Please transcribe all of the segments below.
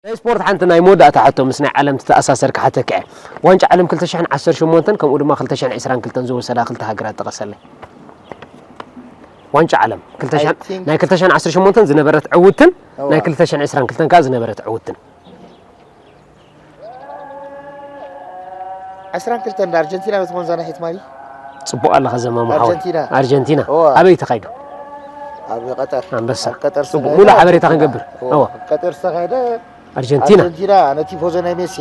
ናይ ስፖርት ሓንቲ ናይ መወዳእታ ሕቶ ምስ ናይ ዓለም ትተኣሳሰር ክሓተካ እየ። ዋንጫ ዓለም ክልተ ሽሕን ዓሰርተ ሸሞንተን ከምኡ ድማ ክልተ ሽሕን ዕስራን ክልተን ዝወሰዳ ክልተ ሃገራት ጥቐሰለይ። ዋንጫ ዓለም ክልተ ሽሕን I think ናይ ክልተ ሽሕን ዓሰርተ ሸሞንተን ዝነበረት ዕውትን እዋ። ናይ ክልተ ሽሕን ዕስራን ክልተን ከኣ ዝነበረት ዕውትን። ዕስራን ክልተን ኣርጀንቲና ዶ ትኾን እዛ ናሒት ማሊ? ጽቡቕ ኣለኻ ዘማሙ ሓወይ። ኣርጀንቲና። ኣርጀንቲና እዋ። ኣበይ ተኻይዱ? ኣብ ቀጠር ኣንበሳ። ኣብ ቀጠር ጽቡቕ። ዝተኻየደ ሙሉእ ሓበሬታ ኣርጀንቲና። ክንገብር። እዋ፣ እዋ። ኣብ ቀጠር ዝተኻየደ ኣርጀንቲና። ኣርጀንቲና ነቲ ፎዞ ናይ ሜሲ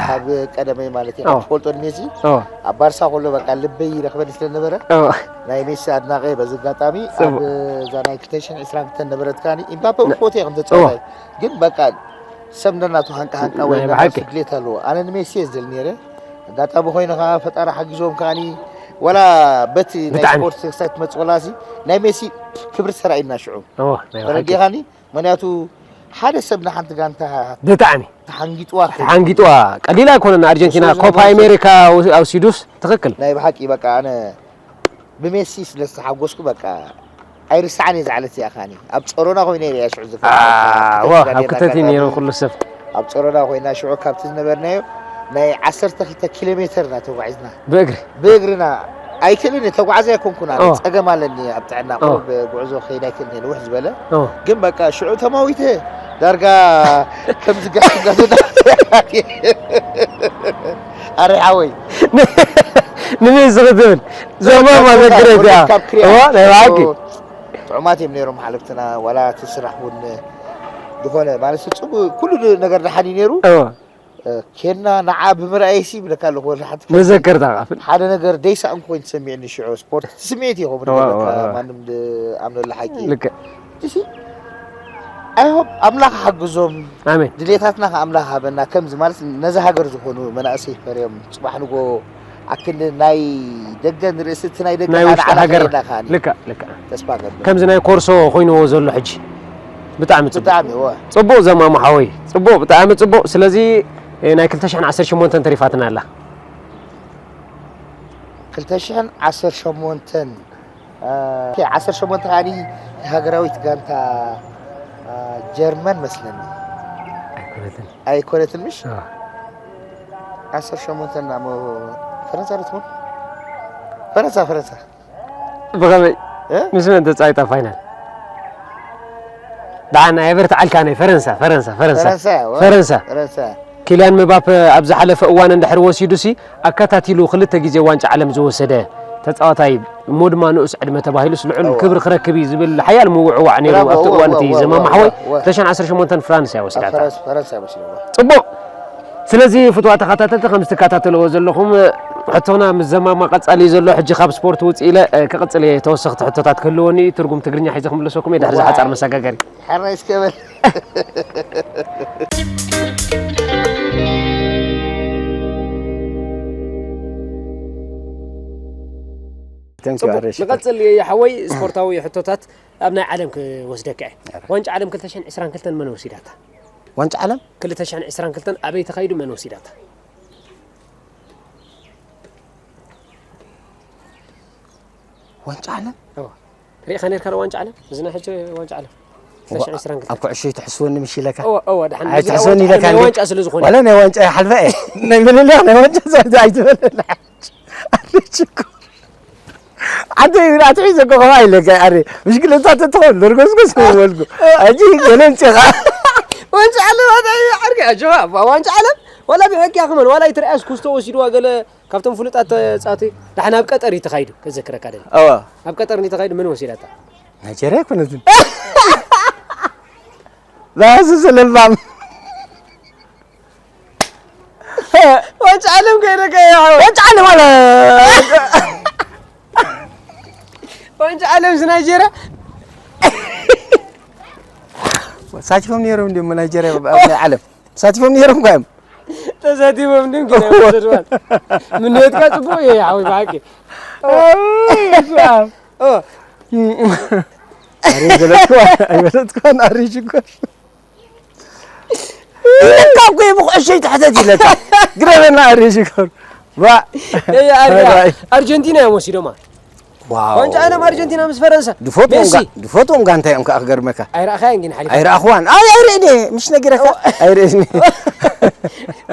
ካብ ቀደመይ ማለት እዩ እዋ። ትፈልጦ ንሜሲ እዋ። ኣብ ባርሳ ከሎ በቃ ልበይ ይረኽበኒ ስለ ነበረ እዋ። ናይ ሜሲ ኣድናቂ በዚ ኣጋጣሚ ጽቡቕ። ኣብ እዛ ናይ ክልተ ሽሕን ዕስራን ክልተን ነበረትካኒ ኢምባፔ እውን ፎቶ ከም ተፃወታይ ግን በቃ ሰብ እንደናቱ ሃንቃ ሃንቃ ወይ ናይ እንደናቱ ብሓቂ። ድሌት ኣለዎ ኣነ ንሜሲ እየ ዝደሊ ነይረ ኣጋጣሚ ኮይኑ ከዓ ፈጣሪ ሓጊዞም ከዓኒ ወላ በቲ ናይ ብጣዕሚ። ስፖርት ክሳይ ትመፅእ ወላሲ ናይ ሜሲ ክብሪ ተራኢና ሽዑ እዋ፣ ናይ ብሓቂ። ተረዲኻኒ ምክንያቱ ሓደ ሰብ ንሓንቲ ጋንታ ብጣዕሚ ተሓንጊጥዋ ተሓንጊጥዋ ቀሊል ኣይኮነን። ኣርጀንቲና ንሱ ኮፓ ዝመልሶ- ኣሜሪካ ኣው- ኣውሲዱስ ትኽክል። ናይ ብሓቂ በቃ ኣነ ብሜሲ ስለ ዝተሓጎስኩ በቃ ኣይርስዓን እየ ዝዓለት እያ ካኒ ኣብ ጸሮና ኮይነ እየ ሽዑ ዝፈ ዋ ኣብ ክተት ነይሩ ኩሉ ሰብ ኣብ ጸሮና ኮይና ሽዑ ካብቲ ዝነበርናዮ ናይ ዓሰርተ ክልተ ኪሎ ሜትር ኢና ተጓዒዝና ብእግሪ ብእግርና ኣይክእልን እየ ተጓዓዚ ኣይኮንኩን ኣነ ኦ። ጸገም ኣለኒ ኣብ ጥዕና ኦ። ቁሩብ ጉዕዞ ከይድ ኣይክእልን እየ ነውሕ ዝበለ ኦ። ግን በቃ ሽዑ ተማዊተ ዳርጋ ከምዚ ጋስ ጋስ ኣረ ሓወይ ንመን ዝኽትብል ዘማማ ዘግረት እያ ካብ ክሪያ እዋ ናይ ብሓቂ ጥዑማት እዮም ነይሮም ሓለፍትና ዋላ እቲ ስራሕ እውን ዝኾነ ማለት ጽቡ ኩሉ ነገር ደሓን እዩ ነይሩ እዋ ኬና ንዓ ብምርኣየሲ ይብለካ ኣለኹ ወላ ሓንቲ መዘከርታ ካፍል ሓደ ነገር ደይሳእን ኮይኑ ተሰሚዕኒ ሽዑ ስፖርት እቲ ስምዒት ይኸውን እዋ፣ ይብለካ እዋ፣ እዋ። ማንም ድ- ኣምነሉ ሓቂ እዩ ልክዕ እዚ ኣይሆፕ ኣምላኽ ሓግዞም ኣሜን ድሌታትና ከ ኣምላኽ ሃበና ከምዚ ማለት ነዚ ሃገር ዝኾኑ መናእሰይ ፈርዮም ጽባሕ ንጎ ኣክንዲ ናይ ደገ ንርእሲ እቲ ናይ ደገ ናይ ውሽጢ ንዓና ሃገር ከየና ከዓኒ ልክዕ ልክዕ ተስፋ ገብር ከምዚ ናይ ኮርሶ ኮይንዎ ዘሎ ሕጂ ብጣዕሚ ጽቡቅ ብጣዕሚ እወ ጽቡቅ ዘማሙ ሓወይ ጽቡቅ ብጣዕሚ ጽቡቅ ስለዚ እ፣ ናይ ክልተ ሽሕን ዓሰርተ ሸሞንተን ተሪፋትና ኣላ ክልተ ሽሕን ዓሰርተ ሸሞንተን እ፣ ዓሰርተ ሸሞንተ ከዓኒ ሃገራዊት ጋንታ እ፣ ጀርመን መስለኒ ኣይኮነትን ኣይኮነትን ምሽ አ፣ ዓሰርተ ሸሞንተ ናሞ ፈረንሳ ዶ ትኾን ፈረንሳ ፈረንሳ ብኸመይ እ? ምስ መን ተጻዊታ ፋይናል ደሓን ኣየበርትዓልካ ናይ ፈረንሳ ፈረንሳ ፈረንሳ ፈረንሳ እወ። ፈረንሳ ፈረንሳ ኪልያን ምባፕ ኣብ ዝሓለፈ እዋን እንድሕር ወሲዱሲ ኣከታቲሉ ክልተ ግዜ ዋንጫ ዓለም ዝወሰደ ተጻዋታይ እሞ ድማ ንኡስ ዕድመ ተባሂሉስ ልዑል እወ። ክብሪ ክረክብ እዩ ዝብል ሓያል ምውዕዋዕ ነይሩ ብራቮ፣ ኣብቲ እወ፣ እዋን እቲ እወ፣ እወ፣ ዘማም እወ፣ ሓወይ እወ። ክልተ ሽሕን ዓሰርተ ሸሞንተን ፍራንስ እያ ኣብ ወሲዳታ ፈረንስ- ፈረንሳ ይመስለኒ ጽቡቕ ስለዚ ፍትዋ ተኸታተልቲ ከም ዝከታተልዎ ዘለኹም ሕቶና ምስ ዘማማ ቀጻሊ እዩ ዘሎ ሕጂ ካብ ስፖርት ውፅእ ኢለ እ፣ ክቕጽል እየ ተወሰኽቲ ሕቶታት ክህልወኒ እዩ ትርጉም ትግርኛ ሒዘ ክምልሰኩም እየ ድሕሪ ዝሓፃር መሰጋገሪ ሓራይ እስከ በል Thank you, ጽቡቕ ኣረሽ። ንቐጽል ይሓወይ ስፖርታዊ ሕቶታት ኣብ ናይ ዓለም ክወስደካ እየ ዋንጫ ዓለም ክልተ ሽሕን ዕስራን ክልተን መን ወሲዳታ ዋንጫ ዓለም ክልተ ሽሕን ዕስራን ክልተን ኣበይ ተኻይዱ መን ወሲዳታ ዋንጫ ዓለም እዋ። ሪኢኻ ነርካ ዶ ዋንጫ ዓለም እዚ ናይ ሕጂ ዋንጫ ዓለም ክልተ ሽሕን ዕስራን ክልተን ኣብ ኩዕሾ ይትሕስወኒ ምሽ ኢለካ እወ እወ ደሓን ኣይ እዚ ትሕስወኒ ዋንጫ ኢለካ ዓለም ናይ እንዴ? ዋንጫ ስለ ዝኾነ ዋላ ናይ ዋንጫ ይሓልፈ እየ ናይ ምልልያ ናይ ዋንጫ ዛይት ኣይትበለላ ኣትሕዝኮ ኣትሒዘ እኮ ከምኣ ኢለካ ኣረ ምሽክለታ ተትኾን ለርጎስጎስ ክበልኩ ሕጂ ገለ ምፅኻ ዋንጫ ዓለም ኣታ ዓርኪ ኣጆኻ ዋንጫ ዓለም ዋላ ብሕቂ ኣኽመን ዋላ ይትርኣስ ኩስቶ ወሲድዋ ገለ ካብቶም ፍሉጣት ተጻወቲ። ዳሕና ኣብ ቀጠር እዩ ተኻይዱ ከዘክረካ ደለ። እዋ ኣብ ቀጠር እዩ ተኻይዱ። ምን ወሲዳታ? ናይጀርያ ኣይኮነትን። ራሱ ስለባም ዋንጫ ዓለም ከይደካ ያው ዋንጫ ዓለም ማለት ዋንጫ ዓለም ስ ናይጀርያ ሳቲፎም ነይሮም እንዲም ናይጀርያ ኣብ ናይ ዓለም ሳቲፎም ነይሮም ኳዮም ተሳቲፎም ድም ኪና ወሰድዋል። ምን ነትካ ጽቡቅ እየ ሓዊ ብሓቂ። ኣረ ዘለጥኳ ኣይበለጥኳን ኣሪ ሽኮር ኢለካ እኮ ብኩዕሾ ይትሕተት ኢለካ ግረበና ኣሪ ሽኮር ዋ ኣይ ኣርያ ኣርጀንቲና እዮም ወሲዶማ። ዋንጫ ዓለም ኣርጀንቲና ምስ ፈረንሳ ድፈትዎም ሜሲ። ጋ- ድፈትዎም ጋንታ እዮም ከዓ ክገርመካ ኣይረኣኻያን ግን ሓሊፋ ኣይረኣኽዋን ኣይ ኣይርእን እየ ምሽ ነጊረካ ኣይርእን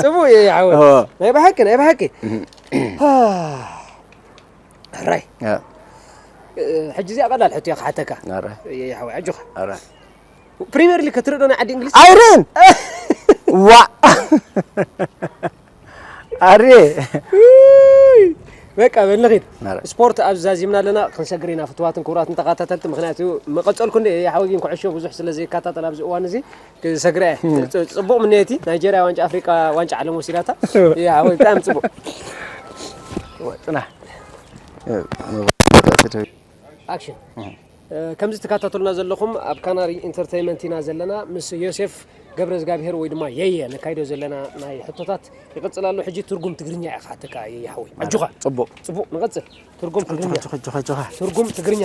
ጽቡቅ እየ ሓወ ኦ። ናይ ብሓቂ ናይ ብሓቂ ራይ ያ፣ ሕጂ እዚኣ ቀላል ሕቶ እያ ክሓተካ ኧረ፣ እየ ሓወ ኣጆኻ ኧረ። ፕሪምየር ሊግ ክትርኢ ዶ ናይ ዓዲ እንግሊዝ ኣይርእን ዋ ኣሬ በቃ በል ንኺድ ኧረ። ስፖርት ኣብ ዛዚምና ኣለና ክንሰግር ኢና ፍትዋትን ክቡራትን ተኸታተልቲ ምክንያቱ መቐፀልኩ እንደ ሓወጊን ኩዕሾ ብዙሕ ስለ ዘይከታተል ኣብዚ እዋን እዚ ክሰግረ እየ ጽ- ጽቡቕ ምንየቲ ናይጀርያ ዋንጫ ኣፍሪቃ ዋንጫ ዓለም ወሲዳታ እያ ሓወይ ብጣዕሚ ጽቡቕ ጽናሕ ኣክሽን ከምዚ ትከታተሉና ዘለኹም ኣብ ካናሪ ኢንተርቴይመንት ኢና ዘለና ምስ ዮሴፍ ገብረ እግዚኣብሄር ወይ ድማ የየ ነካይዶ ዘለና ናይ ሕቶታት ይቕጽል ኣሎ ሕጂ ትርጉም ትግርኛ እየ ክሓተካ የየ ሓወይ ኣጆኻ ጽቡቕ ጽቡቕ ንቐጽል ትርጉም ትግርኛ ጆኻ ጆኻ ትርጉም ትግርኛ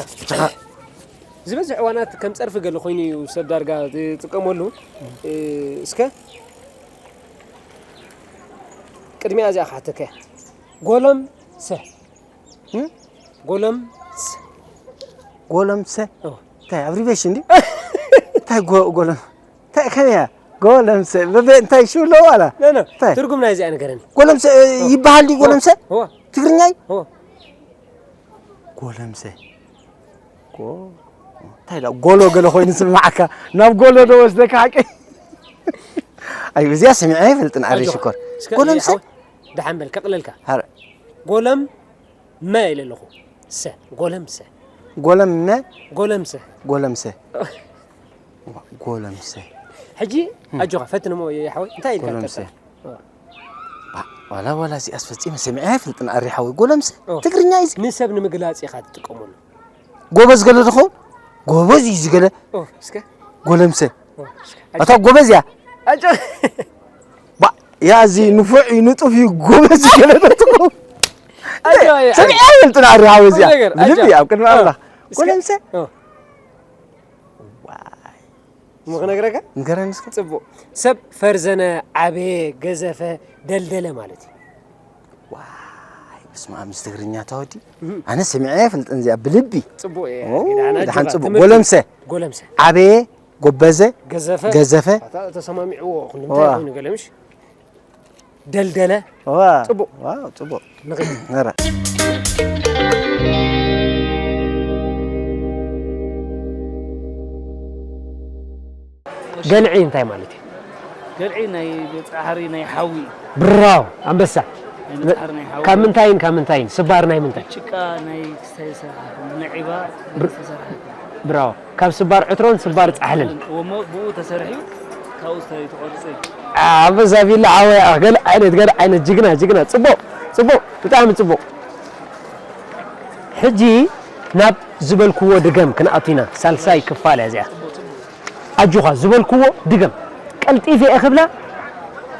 ዝበዝሕ እዋናት ከም ጸርፊ ገለ ኮይኑ እዩ ሰብ ዳርጋ ዝጥቀመሉ እስከ ቅድሚያ እዚኣ ክሓተከ ጎሎም ሰ ጎሎም ጎለምሰ እንታይ ኣብሪቬሽን እንዲ እንታይ ጎለም እንታይ ከመያ ጎለምሰ በበ እንታይ ሽው ኣለዎ ዋላ እንታይ ትርጉም ናይ እዚኣ ነገረኒ ጎለምሰ ይበሃል ድዩ ጎለምሰ ትግርኛ እዩ ጎለምሰ እንታይ ዳ ጎሎ ገለ ኮይኑ ስምዓካ ናብ ጎሎ ዶ ወስደካ ሓቂ ኣይ እዚኣ ሰሚዐ ይፈልጥን ኣሪ ሽኮር ጎለምሰ ደሓን በል ከቕለልካ ጎለም መ ኢለ ኣለኹ ሰ ጎለምሰ ጎለም መ ጎለምሰ ጎለምሰ ጎለምሰ ሕጂ ኣጆኻ ፈትንሞ ሓወይ እንታይ ኢልካ ጎለምሰ ዋላ ዋላ እዚኣስ ፈፂመ ሰሚዐ ኣይፈልጥን ኣሪ ሓወይ ጎለምሰ ትግርኛ እዩ ንሰብ ንምግላፅ ኢኻ ትጥቀመሉ ጎበዝ ገለ ዝኸውን ጎበዝ እዩ ዝገለ እስከ ጎለምሰ እታ ጎበዝ እያ ያ እዚ ንፉዕ እዩ ንጡፍ እዩ ጎበዝ ገለ ትኸውን ሰሚዐ ይፈልጥና ኣሪ ሓወ እዚኣ ልቢ ኣብ ቅድሚ ኣምላኽ ጎለምሰ እሞ ክነግረካ ንገረኒ እስከ ጽቡቕ ሰብ ፈርዘነ ዓበየ ገዘፈ ደልደለ ማለት እዩ ዋይ በስመ ኣብ ምስ ትግርኛ ታወዲ ኣነ ሰሚዐ ይፈልጥን እዚኣ ብልቢ ጽቡቕ እየ ኦ፣ ገዳና ደሓን ጆባ፣ ጽቡቕ። ትምህርቲ። ጎለምሰ። ጎለምሰ ዓበየ፣ ጎበዘ፣ ገዘፈ። ገዘፈ። ኣታ ተሰማሚዕዎ ኩሉ እንታይ ኮይኑ ገለምሽ ደልደለ ዋ። ጽቡቕ። ዋው፣ ጽቡቕ። ንኺድ። ኧረ። ገልዒ እንታይ ማለት እዩ? ገልዒ ናይ ጻዕሪ ናይ ሓዊ ብራው ኣንበሳ ናይ ጻዕሪ ናይ ሓዊ ካብ ምንታይን ካብ ምንታይን ስባር ናይ ምንታይ ጭቃ ናይ ክስታይ ዝሰርሓ ነዒባ ዝተሰርሐ ብራው ካብ ስባር ዕትሮን ስባር ጻሕልን ወሞ ብኡ ተሰርሒ ካብኡ ዝተቆርጸ እዩ ኣንበሳ ቢላ ዓወያ ገለ ዓይነት ገለ ዓይነት ጅግና ጅግና ጽቡቕ ጽቡቕ ብጣዕሚ ጽቡቕ ሕጂ ናብ ዝበልክዎ ድገም ክንኣቱ ኢና ሳልሳይ ክፋል እያ እዚኣ ኣጆኻ ዝበልክዎ ድገም ቀልጢፈ እየ ክብላ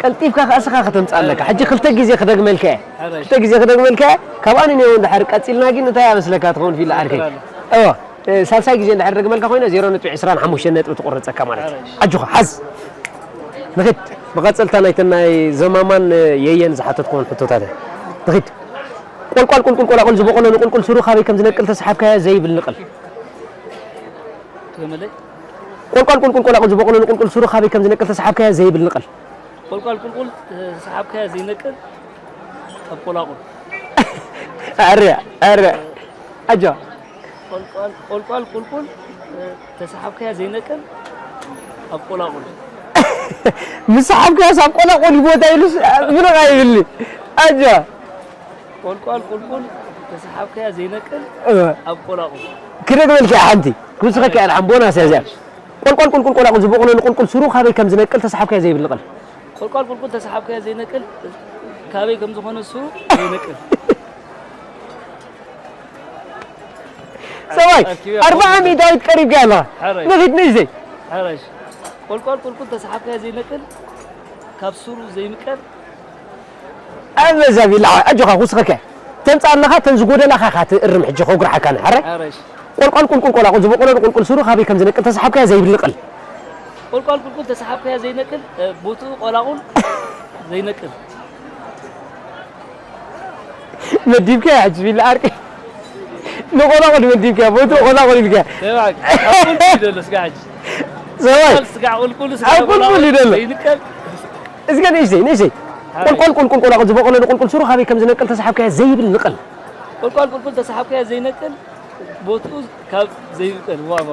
ቀልጢፍካ ከኣ ስኻ ከተምጽእ ኣለካ ሕጂ ክልተ ግዜ ክደግመልካ እየ ክልተ ግዜ ክደግመልካ እየ ካብኣ ንኔው እንድሕር ቀጺልና ግን እንታይ ኣመስለካ ትኸውን ፊል ዓርከይ እወ ሳልሳይ ግዜ እንድሕር ደግመልካ ኮይነ ዜሮ ነጥቢ ዕስራን ሓሙሽተን ነጥቢ ትቑረጸካ ማለት እዩ ኣጆኻ ሓዝ ንኽድ መቐጸልታ ናይተን ናይ ዘማማን የየን ዝሓተትክዎን ሕቶታት እየ ንኽድ ቆልቋል ቁልቁል ቆላቁል ዝበቆሎ ንቁልቁል ስሩ ካበይ ከም ዝነቅል ተሰሓብካዮ ዘይብል ንቕል ገመለይ ቆልቋል ቁልቁል ቆላቁል ዝበቆሎ ንቁልቁል ስሩ ካበይ ከም ዝነቅል ተሰሓብካዮ ዘይብል ንቕል ቆልቋል ቁልቁል ተሰሓብካዮ ዘይነቅል ካብ ቆላቁል ኣረ ኣረ ኣጆ ቆልቋል ቆልቋል ቁልቁል ተሰሓብካዮ ዘይነቅል ኣብ ቆላቁል ምስ ሰሓብካዮ ሳብ ቆላቁል ቦታ ኢሉስ ምንቕ ኣይብልኒ። ኣጆኻ። ቆልቋል ቁልቁል ተሰሓብካያ ዘይነቅል ኣብ ቆላቁል። ክደግመልካ እየ ሓንቲ። ክውስኸካ እየ ደሓን ቦናስ እያ እዚኣ። ቆልቋል ቁልቁል ቆላቁል ዝበቑለሉ ቁልቁል ሱሩ ካበይ ከም ዝነቅል ተሰሓብካዮ ዘይብል ንቕል። ቆልቋል ቁልቁል ተሰሓብካያ ዘይነቅል ካበይ ከም ዝኾነ ሱሩ ዘይነቅል። ሰብኣይ ኣርብዓ ሚእታዊት ቀሪብካ ኣለኻ። ንኺድ ንእሽተይ። ሕራሽ ቆልቋል ቁልቁል ተሰሓብካያ ዘይነቅል ካብ ሱሩ ዘይምቀል። ኣበዛ ቢላ ኣጆኻ ክውስኸካ። ተምጻእ ኣለኻ ተን ዝጎደላኻ ኢኻ ትእርም ሕጂ ከጉርሓካ ንሓረ። ሕራሽ ቆልቋል ቁልቁል ቆላቁል ዝበቆለሉ ቁልቁል ሱሩ ካበይ ከም ዝነቅል ተሰሓብካያ ዘይብል ንቕል። ቆልቋል ቁልቁል ተሰሓብካያ ዘይነቅል ቦትኡ ቆላቁል ዘይነቅል። መዲብካያ ሕጂ ቢላ ዓርቂ ንቆላቁል መዲብካያ ቦትኡ ቆላቁል ኢልካያ። ሰባይ ኣቁልቁል ይደሎ ስጋ ሕጂ ሰባይ ስጋ ቁልቁል ስጋ ኣቁልቁል ይደሎ ዘይንቀል። እስከ ንእሽተይ ንእሽተይ ቆልቋል ቁልቁል ቆላቁል ዝበቆለሉ ቁልቁል ሱሩ ካበይ ከም ዝነቅል ተሰሓብካያ ዘይብል ንቕል። ቆልቋል ቁልቁል ተሰሓብካያ ዘይነቅል ቦትኡ ካብ ዘይብቀል ዋው።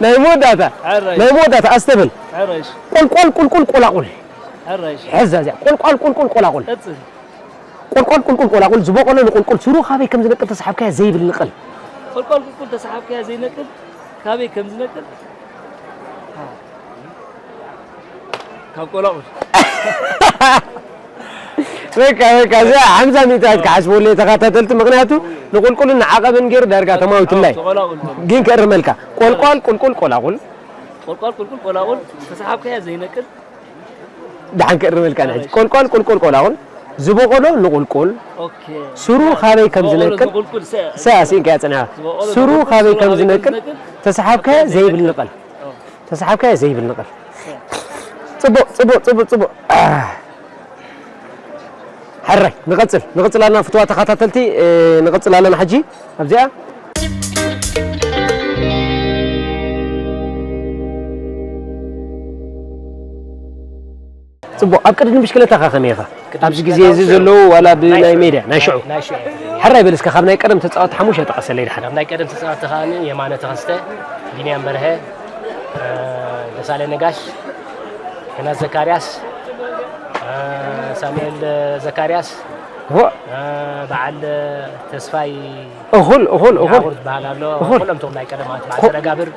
ናይ መወዳእታ ናይ መወዳእታ ኣስተብል። ቆልቋል ቁልቁል ቆላቁል። ሕዛ እዚኣ ቆልቋል ቁልቁል ቆላቁል። ቆልቋል ቁልቁል ቆላቁል ዝበቆለሉ ቁልቁል ሱሩ ካበይ ከም ዝነቅል ተሰሓብካያ ዘይብል ንቅል። ቆልቋል ቁልቁል ተሰሓብካያ ዘይነቅል ካበይ ከም ዝነቅል። ካብ ቆላቁል። በቃ በቃ እዚኣ ሓምሳ ሚእታዊት ክሓስበሉ እየ ተኸታተልቲ፣ ምኽንያቱ ንቁልቁልን ንዓቐብን ገይሩ ዳርጋ ተማዊቱላይ። ግን ከእርመልካ ቆልቋል ቁልቁል ቆላቁል። ቆልቋል ቁልቁል ቆላቁል ተሰሓብካያ ዘይነቅል። ደሓን ከእርመልካ ንሕጂ ቆልቋል ቁልቁል ቆላቁል ዝበቆሎ ንቁልቁል ሱሩ ካበይ ከም ዝነቅል ሰ ኣስኢንካያ ጽኒሓ ሱሩ ካበይ ከም ዝነቅል ተሰሓብካያ ዘይብል ንቀል። ተሰሓብካዮ ዘይብል ንቐል። ጽቡቕ ጽቡቕ ጽቡቕ ጽቡቕ። ሕራይ ንቐጽል ንቐጽል ኣለና ፍትዋ ተኸታተልቲ ንቐጽል ኣለና ሕጂ ኣብዚኣ ጽቡቕ ኣብ ቅድሚ ብሽክለታኻ ከመይ ኢኻ ኣብዚ ግዜ እዚ ዘለዉ ዋላ ብናይ ሜድያ ናይ ሽዑ ሕራይ በል እስከ ካብ ናይ ቀደም ተጻወቲ ሓሙሽተ ጠቐሰለይ ድሓን ካብ ናይ ቀደም ተጻወቲ ከኣ የማነ ተኸስተ ቢንያም በርሀ፣ ደሳለ ነጋሽ፣ ዮናስ ዘካርያስ፣ ሳሙኤል ዘካርያስ፣ በዓል ተስፋይ እኹል እኹል እኹል ዝበሃል ኣሎ። ኩሎም እቶም ናይ ቀደማት በዓል ተረጋብር።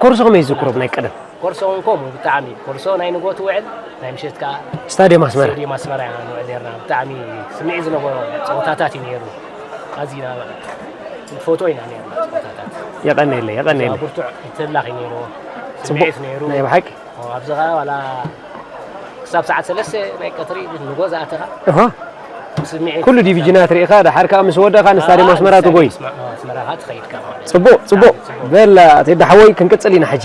ኮርሶ ከመይ ዝዝክሮ ብናይ ቀደም? ኮርሶ እውን ከምኡ ብጣዕሚ ኮርሶ ናይ ንጎ ትውዕል ናይ ምሸት ከዓ ስታድየም ኣስመራ ስታድየም ኣስመራ ኢና ንውዕል ነርና። ብጣዕሚ ስምዒት ዝነበሮ ፀወታታት እዩ ነይሩ። ኣዚና ንፈትዎ ኢና ነርና ፀወታታት። የቐንየለይ የቐንየለይ። ብርቱዕ ምትህልላኽ እዩ ነይርዎ። ስምዒት ነይሩ። ናይ ብሓቂ። ኣብዚ ከዓ ዋላ ክሳብ ሰዓት ሰለስተ ናይ ቀትሪ ንጎ ዝኣተኻ። እሆ። ኩሉ ዲቪዥናት ርኢኻ ደሓር ከዓ ምስ ወደእኻ ንስታድየም ኣስመራ ትጎይ። ፅቡቕ ፅቡቕ። በላ ቴዲ ሓወይ ክንቅፅል ኢና ሕጂ።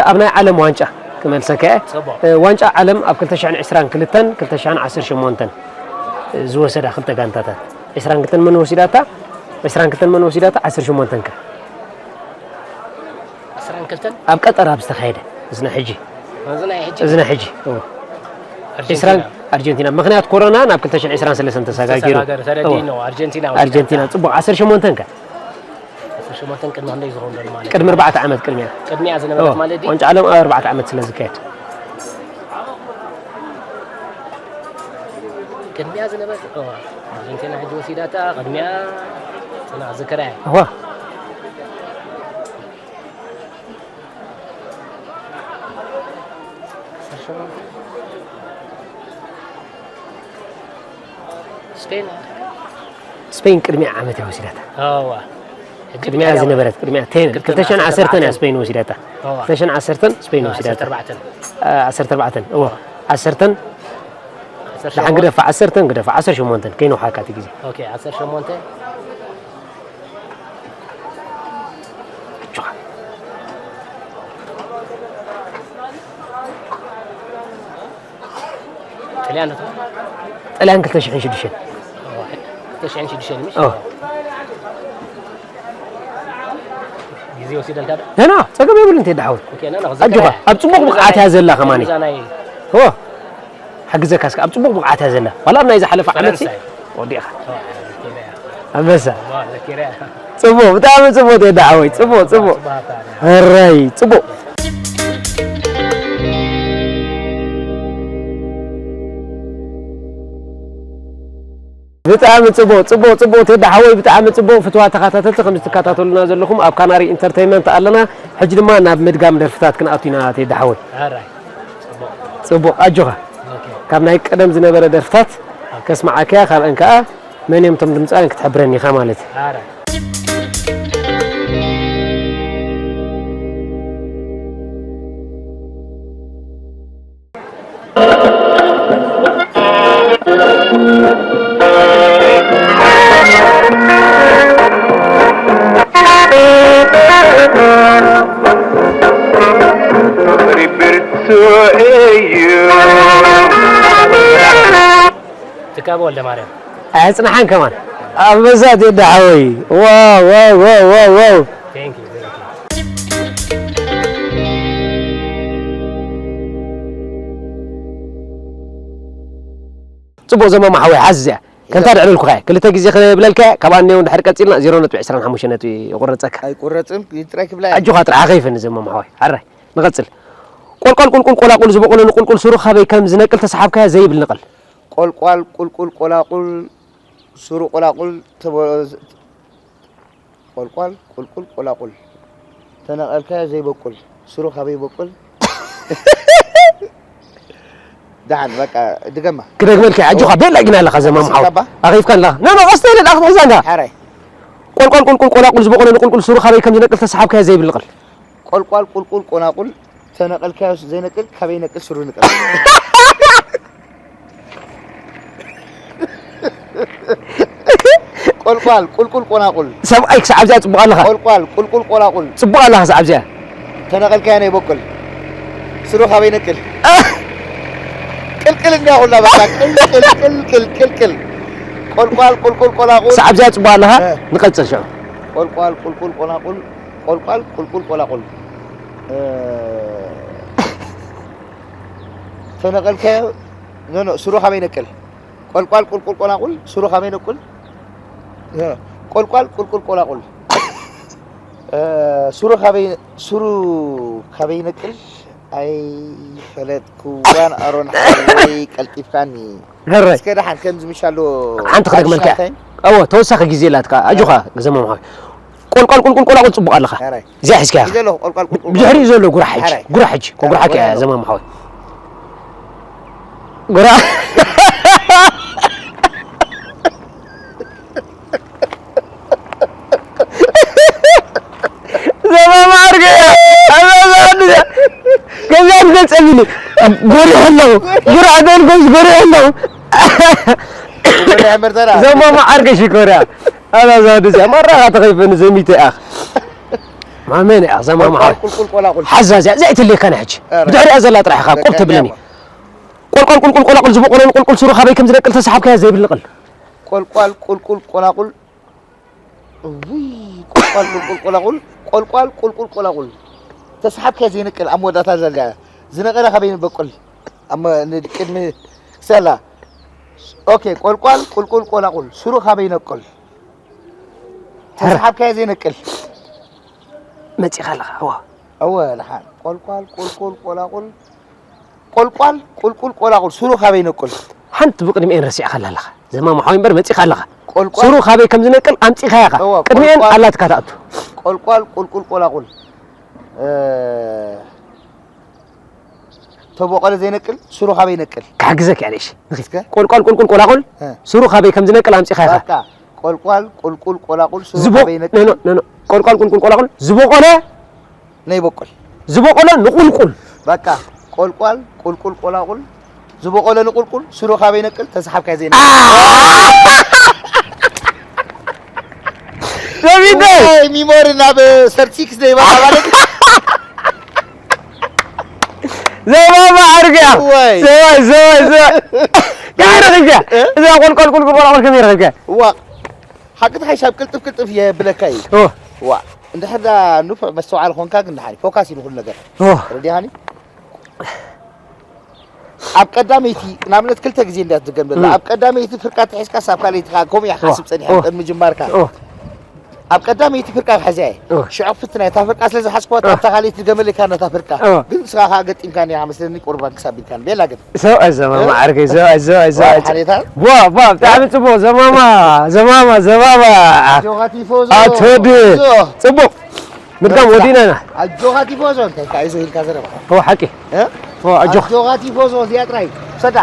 ኣብ ናይ ዓለም ዋንጫ ክመልሰካ እየ። ዋንጫ ዓለም ኣብ ክልተ ሽሕን ዕስራን ክልተን ክልተ ሽሕን ዓሰርተ ሸሞንተን ዝወሰዳ ክልተ ጋንታታት ዕስራን ክልተን መን ወሲዳታ? ዕስራን ክልተን መን ወሲዳታ? ዓሰርተ ሸሞንተን ከ? ኣብ ቀጠር ኣብ ዝተኻየደ እዚ ናይ ሕጂ እዚ ናይ ሕጂ ዕስራን ኣርጀንቲና ምኽንያት ኮሮና ናብ ክልተ ሽሕን ዕስራን ሰለስተን ተሰጋጊሩ። ኣርጀንቲና ፅቡቕ ዓሰርተ ሸሞንተን ከ? ቅድሚ ኣርባዕተ ዓመት ቅድሚያ ቅድሚያ ዝነበረት ማለት ዋንጫ ዓለም ኣብ ኣርባዕተ ዓመት ስለ ዝካየድ ቅድሚያ ዝነበረት ኣርጀንቲና ሕጂ ወሲዳታ ቅድሚያ ፅና ዝከራያ ስፔን ቅድሚያ ዓመት እያ ወሲዳታ። ቅድሚያ ዝነበረት ቅድሚያ ቴን ክልተ ሽሕን ዓሰርተን እያ ስፔን ወሲዳታ። ክልተ ሽሕን ዓሰርተን ስፔን ወሲዳታ። ዓሰርተ ኣርባዕተን እዎ ዓሰርተን ደሓን ግደፋ ዓሰርተን ግደፋ ዓሰርተ ሸሞንተን ከይንውሓካ እቲ ግዜ። ኦኬ ዓሰርተ ሸሞንተ ጥልያን ክልተ ሽሕን ሽዱሽተን ና ጸገም የብሉን ቴዲ ሓወይ ኣጆኻ ኣብ ጽቡቕ ብቕዓት እያ ዘላ ከማን ሓግዘካ እስከ ኣብ ጽቡቕ ብቕዓት እያ ዘላ ዋላ ኣብ ናይ ዝሓለፈ ዓመት ወዲእኻ ኣንበሳ ጽቡቕ ብጣዕሚ ጽቡቕ ቴዲ ሓወይ ጽቡቕ ጽቡቕ ሕራይ ጽቡቕ ብጣዕሚ ጽቡቕ ጽቡቕ ጽቡቕ ቴዲ ሓወይ፣ ብጣዕሚ ጽቡቕ። ፍትዋ ተኸታተልቲ፣ ከምዚ ትከታተሉና ዘለኹም ኣብ ካናሪ ኢንተርተይንመንት ኣለና። ሕጂ ድማ ናብ ምድጋም ደርፍታት ክንኣቱ ኢና ቴዲ ሓወይ። ኣራይ። ጽቡቕ። ጽቡቕ ኣጆኻ። ኦኬ። ካብ ናይ ቀደም ዝነበረ ደርፍታት ከስምዓካ እየ፣ ካብአን ከኣ መን እዮም እቶም ድምጻውያን ክትሕብረኒ ኢኻ ማለት እዩ። ኣራይ። ትካቦ ወልደ ማርያም። ኣያጽንሓን ከማን። ኣንበሳ ቴዲ ሓወይ። ዋው፣ ዋው፣ ዋው፣ ዋው፣ ዋው። Thank you, thank you. ጽቡቕ ዘማማ ሓወይ፣ ሓዚ እዚኣ። ከምታ ድዕለልኩኻ እየ። ክልተ ግዜ ክብለልካ እየ፣ ካብኣ እኒኦ እንድሕር ቀጺልና ዜሮ ነጥቢ ዕስራን ሓሙሽተን ነጥቢ ይቑረጸካ። ኣይቁረጽን፣ ጥራይ ክብላ እየ። ኣጆኻ ጥራሕ፣ ኣኸይፈኒ ዘማማ ሓወይ። ሓራይ፣ ንቐጽል። ቆልቋል ቁልቁል ቆላቁል ዝበቆሎ ንቁልቁል ሱሩ ካበይ ከም ዝነቅል ተሰሓብካዮ ዘይብል ንቐል። ቆልቋል ቁልቁል ቆላቁል ሱሩ ቆላቁል ተበ-፣ ቆልቋል ቁልቁል ቆላቁል ተነቐልካዮ ዘይበቁል ሱሩ ካበይ ይበቁል? ደሓን በቃ ድገማ። ክደግመልካ እየ፣ ኣጆኻ፣ ቤላ ግን ኣለኻ ዘማም ሓወይ። ኣኺብካባ? ኣኺብካን ኣለኻ። ኖ፣ ኖ፣ ቀስተ ኢለ ደኣ ክትሕዛ እንዳ። ሓራይ። ቆልቋል ቁልቁል ቆላቁል ዝበቆሎ ንቁልቁል ሱሩ ካበይ ከም ዝነቅል ተሰሓብካዮ ዘይብል ንቐል። ቆልቋል ቁልቁል ቆላቁል ተነቐልካዮ ዘይነቅል፣ ካበይ ነቅል ሱሩ ንቀል። ቆልቋል ቁልቁል ቆላቁል። ሰብኣይ ክሳዕ ኣብዚኣ ጽቡቕ ኣለኻ። ቆልቋል ቁልቁል ቆላቁል። ጽቡቕ ኣለኻ ክሳዕ ኣብዚኣ። ተነቐልካዮ ናይ በቁል። ሱሩ ካበይ ነቅል። ቅልቅል እንዲያ ኩላ በቃ። ቅልቅል፣ ቅልቅል፣ ቅልቅል። ቆልቋል ቁልቁል ቆላቁል። ክሳዕ ኣብዚኣ ጽቡቕ ኣለኻ። እ። ንቐጽል ሽዑ። ቆልቋል ቁልቁል ቆላቁል። ቆልቋል ቁልቁል ቆላቁል። እ፣ ተነቐልካዮ። ኖ፣ ኖ፣ ሱሩ ካበይ ነቅል። ቆልቋል ቁልቁል ቆላቁል፣ ሱሩ ካበይ ነቁል። ኖ፣ ቆልቋል ቁልቁል ቆላቁል። እ፣ ሱሩ ካበይ፣ ሱሩ ካበይ ነቅል። ኣይፈለጥክዋን ኣሮን ሓወይ፣ ቀልጢፍካኒ። ሕራይ። እስከ ደሓን ከምዚ ምሻሎ ሓንቲ ክደግመልካ እያ። ኣሽናታይ? እወ፣ ተወሳኺ ግዜ ኣላትካ። ኣጆኻ፣ ዘማም ሓወይ። ቆልቋል ቁልቁል ቆላቁል ጽቡቕ ኣለኻ። ሕራይ። እዚኣ ሒዝካ ኢኻ። ግዜ ኣለኹ፣ ቆልቋል ቁልቁል ብድሕሪኡ ቆላቁል። ዘሎ ጉራሕ ሕጂ። ሕራይ። ጉራሕ ሕጂ። ኮጉራሓካ እያ፣ ወረዶ። ዘማም ሓወይ። ጉራ-፣ ዘማም ዓርከይ እያ። ኣዛ፣ ኣዛ፣ ኣዛ። ገዛ ትገልጸ ሚሊ። ጎሪሑ ኣለኹ። ጉራሕ ገልጎስ ጎሪሑ ኣለኹ። ጎሪሕ እምበር ተራ። ዘማም ዓርከይ ሽኮር እያ። ኣዛ፣ ኣዛ፣ ኣዛ። ማራኻ ተኸይፈኒ ዘሚተ እያ። ማመን እያ፣ ዘማም ዓርከይ። ቁልቁል ቆላቁል። ሓዛ እዚኣ፣ እዚኣ ኣይትልየካን ሕጂ። ኧረ። ብድሕሪኣ ዘላ ጥራሕ ኢኻ፣ ቆብ ተብለኒ። ቆልቋል ቁልቁል ቆላቁል ዝበቆሎ ንቁልቁል ሱሩ ካበይ ከም ዝነቅል ተሰሓብካዮ ዘይብል ንቕል። ቆልቋል ቁልቁል ቆላቁል። ውይ፣ ቆልቋል ቁልቁል ቆላቁል። ቆልቋል ቁልቁል ቆላቁል። ተሰሓብካዮ ዘይነቅል ኣብ መወዳእታ ዘላ። ዝነቀለ ካበይ ንበቁል? ኣብ መ-፣ ንቅድሚ ሰላ። ኦኬ፣ ቆልቋል ቁልቁል ቆላቁል። ሱሩ ካበይ ነቅል? ተሰሓብካዮ ዘይነቅል። መጺኻ ኣለኻ፣ እወ። እወ፣ ደሓን። ቆልቋል ቁልቁል ቆላቁል። ቆልቋል ቁልቁል ቆላቁል። ሱሩ ካበይ ነቁል? ሓንቲ ብቅድሚኤን ረሲዕካ ኣላ ኣለኻ። ዘማም ሓወይ እምበር መጺኻ ኣለኻ። ቆልቋል ሱሩ ካበይ ከም ዝነቅል ኣምጺኻያ ኢኻ። እወ፣ ቅድሚኤን ቆልቋል ኣላትካ ትኣቱ። ቆልቋል ቁልቁል ቆላቁል። እ፣ ተቦቆለ ዘይነቅል፣ ሱሩ ካበይ ነቅል? ክሕግዘካ እየ፣ እሺ። እስከ። ቆልቋል ቁልቁል ቆላቁል፣ እ። ሱሩ ካበይ ከም ዝነቅል ኣምጺኻያ ኢኻ። በቃ፣ ቆልቋል ቁልቁል ቆላቁል፣ ሱሩ ዝበ-፣ ካበይ ነቅል? ኖ፣ ኖ፣ ኖ፣ ኖ። ቆልቋል ቁልቁል ቆላቁል፣ ዝበቆለ ነይበቁል። ዝበቆለ ንቁልቁል። በቃ፣ ቆልቋል ቁልቁል ቆላቁል፣ ዝበቆለ ንቁልቁል፣ ሱሩ ካበይ ነቅል፣ ተሰሓብካዮ ዘይነቅል። አ! ሰሚተ! ዋይ፣ ሚሞሪ ናብ ሰርቲክስ ዘይበላ ማለት። ዘማማ ዓርከያ። ዋይ። ዘዋይ፣ ዘዋይ፣ ዘዋይ። ከመይ ረኺብካ? እ? እዛ ቆልቋል ቁልቁል ቆላቁል ከመይ ረኺብካ? ዋ። ሓቂ ተሓይሽ ኣብ ቅልጥፍ ቅልጥፍ የብለካ እዩ። ኦ። ዋ። እንድሕር ዳ ንፉዕ መስተውዓሊ ኮንካ ግን ደሓን እዩ። ፎካስ ኢሉ ኩሉ ነገር። ኦ። ረዲኻኒ? ኣብ ቀዳመይቲ፣ ንኣብነት ክልተ ግዜ እንድያ ትድገም ዘላ። እም። ኣብ ቀዳመይቲ ፍርቃ ተሒዝካ ሳብ ካልኣይቲ ከኣ ከምኡ እያ ኦ። ሓስብ ጸኒሐ ኦ። ቅድሚ ምጅማርካ። ኦ። ኣብ ቀዳመይቲ ፍርቃ ክሕዛ እየ። ኦ። ሽዑ ክፍትና እታ ፍርቃ ስለ ዝሓዝክዋ፣ ኦ። ኣብታ ካልኣይቲ ገመለካ ነታ ፍርቃ። ኦ። ግን ንስኻ ከኣ ገጢምካኒ ኢኻ መስለኒ፣ ቁርባን ክሳብ ኢልካኒ። ቤላ ግን። ሰብኣይ ዘማማ እ? ዓርከይ፣ ሰብኣይ፣ ሰብኣይ፣ ዋ፣ ሰብኣይ። ሓሬታ? ዋ፣ ዋ፣ ብጣዕሚ ጽቡቕ። ዘማማ፣ ዘማማ፣ ዘማማ። ኣጆኻ ቲፎዞ። ኣቶ ድ-፣ ቲፎዞ። ጽቡቕ። ምድጋም በርታ። ወዲእና ኢና። ኣጆኻ ቲፎዞ። እንታይ ከኣ ይዞ ኢልካ ዘረባ? ኦ፣ ሓቂ። እ? ኦ፣ ኣጆኻ። ኣጆኻ ቲፎዞ፣ እዚኣ ጥራይ። ሰዳ።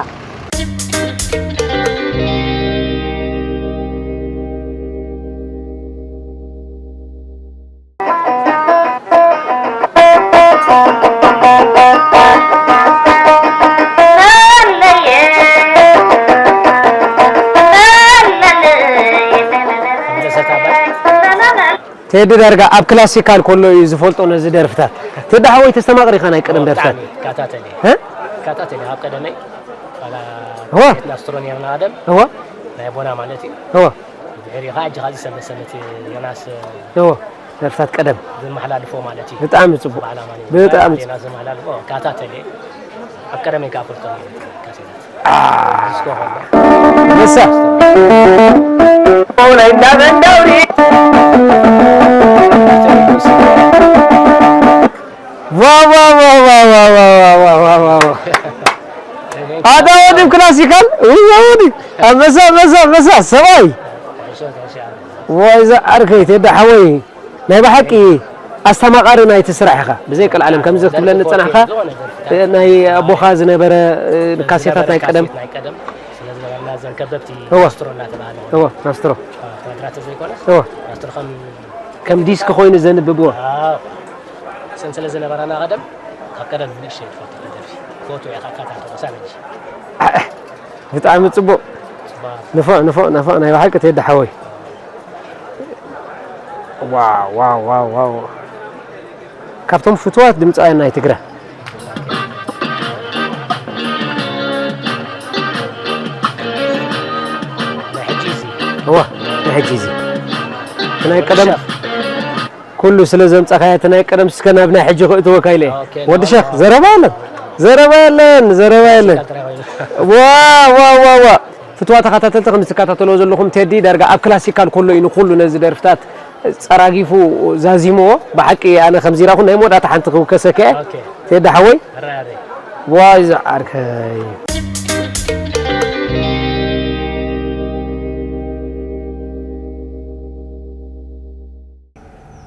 ቴዲ ዳርጋ ኣብ ክላሲካል ከሎ እዩ ዝፈልጦ ነዚ ደርፍታት። ቴዲ ሓወይ ተስተማቕር ኢኻ ናይ ቀደም ኦ፣ ደርፍታት። ብጣዕሚ ይከታተል እየ። እ? ይከታተል እየ፣ ኣብ ቀደመይ። ዋላ እወ። ቤትና ስትሮ ነርና ቀደም። እወ። ናይ ቦና ማለት እዩ። እወ። ድሕሪ ኸዓ ሕጂ ኻዚ ሰንበት ሰንበት ዮናስ እወ። ደርፍታት ቀደም። ዝመሓላልፎ ማለት እዩ። ብጣዕሚ ጽቡቕ። ብዓላማ ነው። ብጣዕሚ ኣዴና ጽቡቕ። ዝመሓላልፎ፣ ከታተል እየ። ኣብ ቀደመይ ከኣ ፈልጦ ነይረ ካሴታት። አ። ዲስኮ ኾሎ። ንሳ። ኦላይ እንዳበንዳውሪ። ዋ፣ ዋ፣ ዋ። ኣታ ወዲ ክላሲካል? ውይ፣ ወዲ። ኣንበሳ፣ ኣንበሳ፣ ኣንበሳ፣ ሰብኣይ። ወይ፣ እዛ ዓርከይ፣ ቴዲ ሓወይ። ናይ ብሓቂ ኣስተማቓሪ ናይቲ ስራሕ ኢኻ። ብዘይ ቀልዓለም ከምዚ ክትብለኒ ዝጸናሕካ፣ ናይ ኣቦኻ ዝነበረ፣ እ፣ ካሴታት ናይ ቀደም። ናይ ቀደም ስለ ዝነበርና፣ እዘን ከበብቲ እወ። ናስትሮ እናተባህለ። እወ፣ ናስትሮ። እ፣ ተነግራት ዘይኮነስ፣ እወ። ናስትሮ ከም ከም ዲስክ ኮይኑ ዘንብብዎ። ኣዎ። እሰን ስለ ዝነበራና ቀደም፣ ካብ ቀደም ንእሽተይ ትፈቱ ደርፊ። ፎቶ ኢኻ ካታ ተመሳለች። ብጣዕሚ ጽቡቕ። ጽቡቕ። ንፉዕ፣ ንፉዕ፣ ንፉዕ ናይ ብሓቂ ቴዲ ሓወይ። ዋው፣ ዋው፣ ዋው፣ ዋው። ካብቶም ፍቱዋት ድምጻውያን ናይ ትግረ። ናይ ሕጂ እዚ። እዋ፣ ናይ ሕጂ እዚ። ናይ ቀደም ወዲ ሸኽ። ኩሉ ስለ ዘምጻኻዮ፣ እቲ ናይ ቀደም እስከ ናብ ናይ ሕጂ ክእትወካ ኢለ እየ። ኦኬ፣ ወዲ ሸኽ፣ ዘረባ የለን። ዘረባ የለን፣ ዘረባ የለን። ዋ፣ ዋ፣ ዋ፣ ዋ። ፍትዋ ተኸታተልቲ፣ ከም እትከታተልዎ ዘለኹም፣ ቴዲ ዳርጋ ኣብ ክላሲካል ከሎ እዩ ንኹሉ ነዚ ደርፍታት ጸራጊፉ ዛዚምዎ። ብሓቂ ኣነ ከምዚ ኢላኹ ናይ መወዳእታ ሓንቲ ክውከሰካ እየ። ኦኬ። ቴዲ ሓወይ። ኣራይ፣ ኣራይ። ዋይ ዝዓርከይ።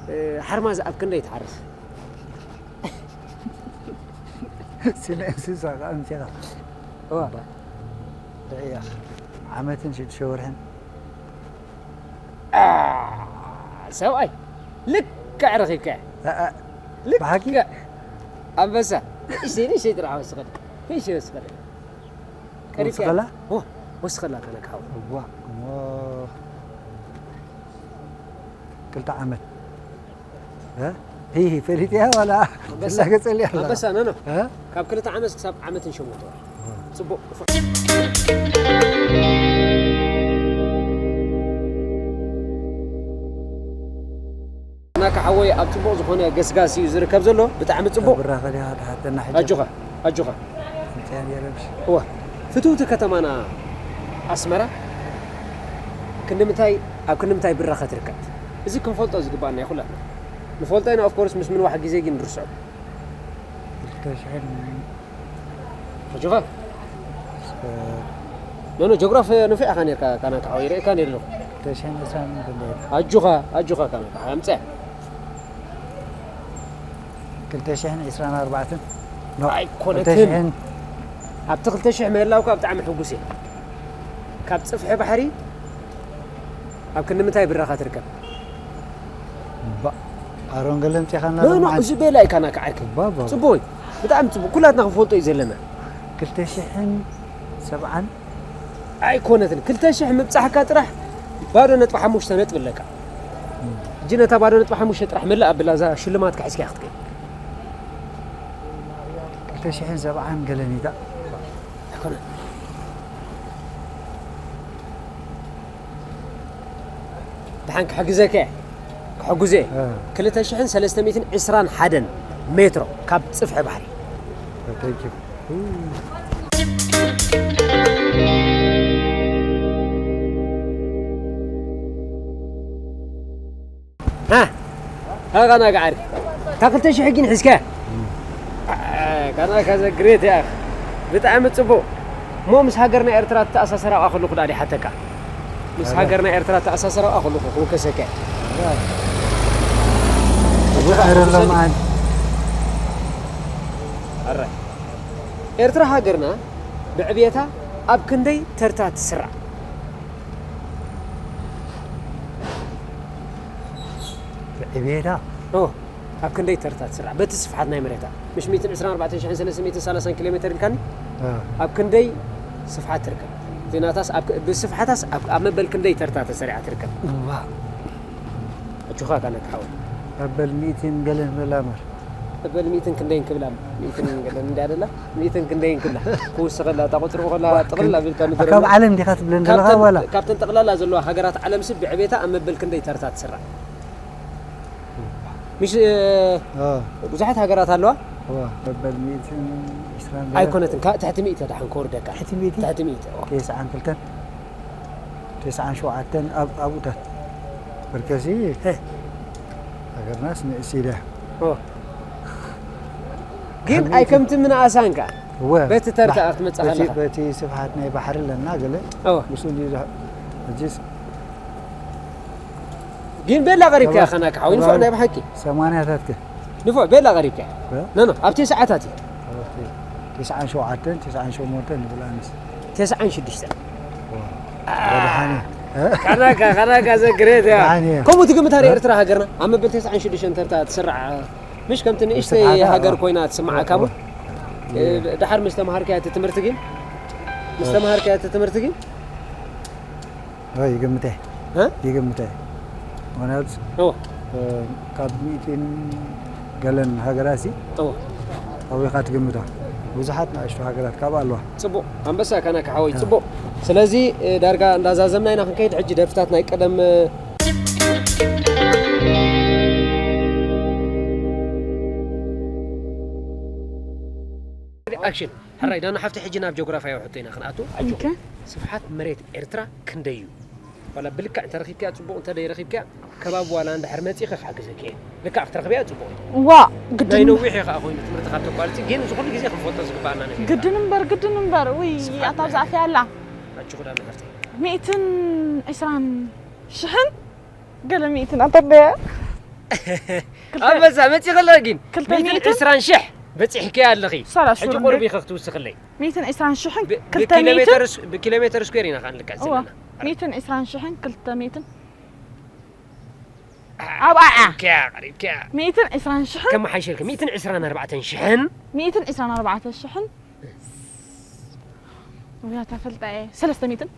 እ፣ ሓርማዝ ኣብ ክንደይ ትሓርስ? ስነ እንስሳ ከኣ ኣምጺኻ። እዋ። እባ። ጥዕያኽ። ዓመትን ሽዱሽተ ወርሕን። ኣ፣ ሰብኣይ፣ ልክዕ ረኺብካያ። እ፣ እ፣ ልክዕ። ብሓቂ? ኣንበሳ። ንእሽተይ፣ ንእሽተይ ጥራሕ ወስኸላ። ንእሽተይ ወስኸላ። ቀሪብካያ። ወስኸላ? ኦ፣ ወስኸላ ከነካ ሓወይ። እዋ፣ እሞ። ክልተ ዓመት። እ? ሂሂ፣ ፈሊጥያ ዋላ ኣንበሳ፣ ትላገጸልያ ኣላ? ኣንበሳ፣ ኖ፣ ኖ። እ? ካብ ክልተ ዓመት ክሳብ ዓመትን ሸሞንተ ወርሒ። እ። ጽቡቕ። ናካ ሓወይ ኣብ ጽቡቕ ዝኾነ ገስጋስ እዩ ዝርከብ ዘሎ። ብጣዕሚ ጽቡቕ። ብራኸ ዲኻ ትሓተና ሕጂ? ኣጆኻ፣ ኣጆኻ። እንታይ ነይረ ብሽ? እወ፣ ፍትውቲ ከተማና ኣስመራ ክንዲ ምንታይ፣ ኣብ ክንዲ ምንታይ ብራኸ ትርከብ? እዚ ክንፈልጦ ዝግባኣና እዩ ኩላትና። ንፈልጦ ኢና፣ ኦፍ ኮርስ፣ ምስ ምንዋሕ ግዜ ግን ንርስዖ። ክልተ ሽሕን ኣጆኻ። እስከ ኖ፣ ኖ፣ ጆግራፍ ነፊዕካ ነርካ፣ ካና ካሓወይ ርእካ ነር ኣለኹ። ክልተ ሽሕን ዕስራን እንከሎ። ኣጆኻ፣ ኣጆኻ፣ ካና ካሓወይ ኣምጽእ። ክልተ ሽሕን ዕስራን ኣርባዕተን። ኖ፣ ኣይኮነትን። ክልተ ሽሕን። ኣብቲ ክልተ ሽሕ ምህላውካ ብጣዕሚ ሕጉስ እየ። ካብ ጽፍሒ ባሕሪ ኣብ ክንዲ ምንታይ ብራኻ ትርከብ? ባ-፣ ኣሮን ገለ ኣምጺኻና ኖ፣ ኖ፣ ሎምዓንቲ። እዚ ቤላ እዩ ካና ክዓርኪ። ባ፣ ባ፣ ባ። ጽቡቕ እዩ። ብጣዕሚ ጽቡቕ። ኩላትና ክንፈልጦ እዩ ዘለና። ክልተ ሽሕን ሰብዓን። ኣይኮነትን። ክልተ ሽሕ ምብጻሕካ ጥራሕ ባዶ ነጥቢ ሓሙሽተ ነጥቢ ኣለካ። እም። ሕጂ ነታ ባዶ ነጥቢ ሓሙሽተ ጥራሕ መላእ ኣብላ እዛ ሽልማትካ ሒዝካ ክትከይድ። ክልተ ሽሕን ሰብዓን ገለኒታ። ኣይኮነን። ደሓን ክሕግዘካ እየ። ክሕጉዘ እየ። እ። ክልተ ሽሕን ሰለስተ ሚእትን ዕስራን ሓደን ሜትሮ ካብ ጽፍሒ ባሕሪ። እ፣ thank you። ሃ ሃ ካና ጋዓሪ ካብ ክልተ ሽሕ ግን ሒዝካ ካና ከዘ ግሬት ያ ብጣዕሚ ጽቡቕ። እሞ ምስ ሃገርና ኤርትራ ተኣሳሰራ ከለኹ ዳዲ ሓተካ ምስ ሃገርና ኤርትራ ተኣሳሰራ ከለኹ ክውከሰካ። ኣረ ኤርትራ ሃገርና ብዕብየታ ኣብ ክንደይ ተርታ ትስራዕ? ዕቤታ ኦ ኣብ ክንደይ ተርታ ትስራዕ? በቲ ስፍሓት ናይ መሬታ ምሽ ሚእትን ዕስራን ኣርባዕተን ሽሕን ሰለስተ ሚእትን ሰላሳን ኪሎ ሜትር ኢልካኒ ኣብ ክንደይ ስፍሓት ትርከብ? ዜናታስ ብስፍሓታስ ኣብ መበል ክንደይ ተርታ ተሰሪዓ ትርከብ? እባ ኣጆኻ ካነ ክሓወይ ኣበል ሚእትን ገለን በላ እምበር እበል ሚእትን ክንደይን ክብላ ሚእትን ገለን እንዲ ኣደላ ሚእትን ክንደይን ክብላ ክውስኸላ እታ ቁፅሪ ከላ ጥቕልል ኣቢልካ ንገረና። ካብ ዓለም ዲኻ ትብለን ዘለኻ ዋላ? ካብተን ጠቕላላ ዘለዋ ሃገራት ዓለም ስብ ብዕቤታ ኣብ መበል ክንደይ ተርታ ትስራዕ? ምሽ ብዙሓት ሃገራት ኣለዋ። መበል ሚእትን ዕስራን ገለ ኣይኮነትን ትሕቲ ሚእቲ ደሓን ከወርደካ ትሕቲ ሚእቲ ትሕቲ ሚእቲ። ቴስዓን ክልተን ቴስዓን ሸውዓተን ኣብኡታት በርከሲ ሃገርናስ ንእስ ኢለ ግን ኣይከምቲ ምንኣሳንካ በቲ ተርታ ክትመፅእ ከለካ በቲ ስፍሓት ናይ ባሕሪ ኣለና ገለ ምስኡ ሕጂስ ግን ቤላ ቀሪብካ ከና ክሓዊ ንፉዕ ናይ ብሓቂ ሰማንያታት ከ ንፉዕ ቤላ ቀሪብካ ኖ ኖ ኣብ ቴስዓታት እዩ ቴስዓን ሸውዓተን ቴስዓን ሸሞንተን ንብል ኣነስ ቴስዓን ሽዱሽተን ካናካ ካናካ ዘግሬት ያ ከምኡ ትግምት ኣረ ኤርትራ ሃገርና ኣብ መበል ቴስዓን ሽዱሽተን ተርታ ትስራዕ ምሽ ከምቲ ንእሽተይ ሃገር ኮይና ትስምዓካ እሞ ድሓር ምስ ተምሃርካያ እቲ ትምህርቲ ግን ምስ ተምሃርካያ እቲ ትምህርቲ ግን ይግምተ ይግምተ ምክንያቱ ካብ ሚእትን ገለን ሃገራት ሲ ኣበይካ ትግምታ ብዙሓት ንኣሽቱ ሃገራት ካብ ኣለዋ ፅቡቅ ኣንበሳ ካና ክሓወይ ፅቡቅ ስለዚ ዳርጋ እንዳዛዘምና ኢና ክንከይድ ሕጂ ደርፍታት ናይ ቀደም ኣክሽን ሕራይ ዳና ሓፍቲ ሕጂ ናብ ጆግራፍያዊ ሕቶ ኢና ክንኣቱ ኣጆኹም ስፍሓት መሬት ኤርትራ ክንደይ እዩ ዋላ ብልክዕ እንተረኺብካያ ፅቡቕ እንተ ደይረኺብካያ ከባቢ ዋላ እንድሕር መፂእኺ ክሕግዘኪ እየ ልክዕ ክትረኽብያ ፅቡቕ እዩ ዋ ናይ ግድን ነዊሕ እዩ ከዓ ኮይኑ ትምህርቲ ካብ ተቋርፂ ግን እዚ ኩሉ ግዜ ክንፈልጦ ዝግበኣና ነገር እዩ። ግድን እምበር ግድን እምበር ውይ ኣታ ኣብዛ ኣፍያ ኣላ ኣጆኺ ዳና ሓፍተይ ሚእትን ዕስራን ሽሕን ገለ ሚእትን ኣንተ ደያ ኣንበሳ መፂእኺ ኣለኺ ግን ክልተ ሚእትን ሚእትን ዕስራን ሽሕ በፂሕኪ ኣለኺ ሰላሳ ሕጂ ቁሩብ ኢኺ ክትውስኽለይ ሚእትን ዕስራን ሽሕን ብ- ክልተ ሚእትን ብኪሎ ሜተር ስ- ብኪሎ ሜተር ስኩዌር ኢና ከዓ ንልክዕ እዋ ዘለና ሚእትን ዕስራን ሽሕን ክልተ ሚእትን ኣብኣ እያ ቀሪብኪያ ቀሪብኪያ ሚእትን ዕስራን ሽሕን ከመሓይሸልኪ ሚእትን ዕስራን ኣርባዕተን ሽሕን ሚእትን ዕስራን ኣርባዕተ ሽሕን ውያ ተፈልጣ እየ ሰለስተ ሚእትን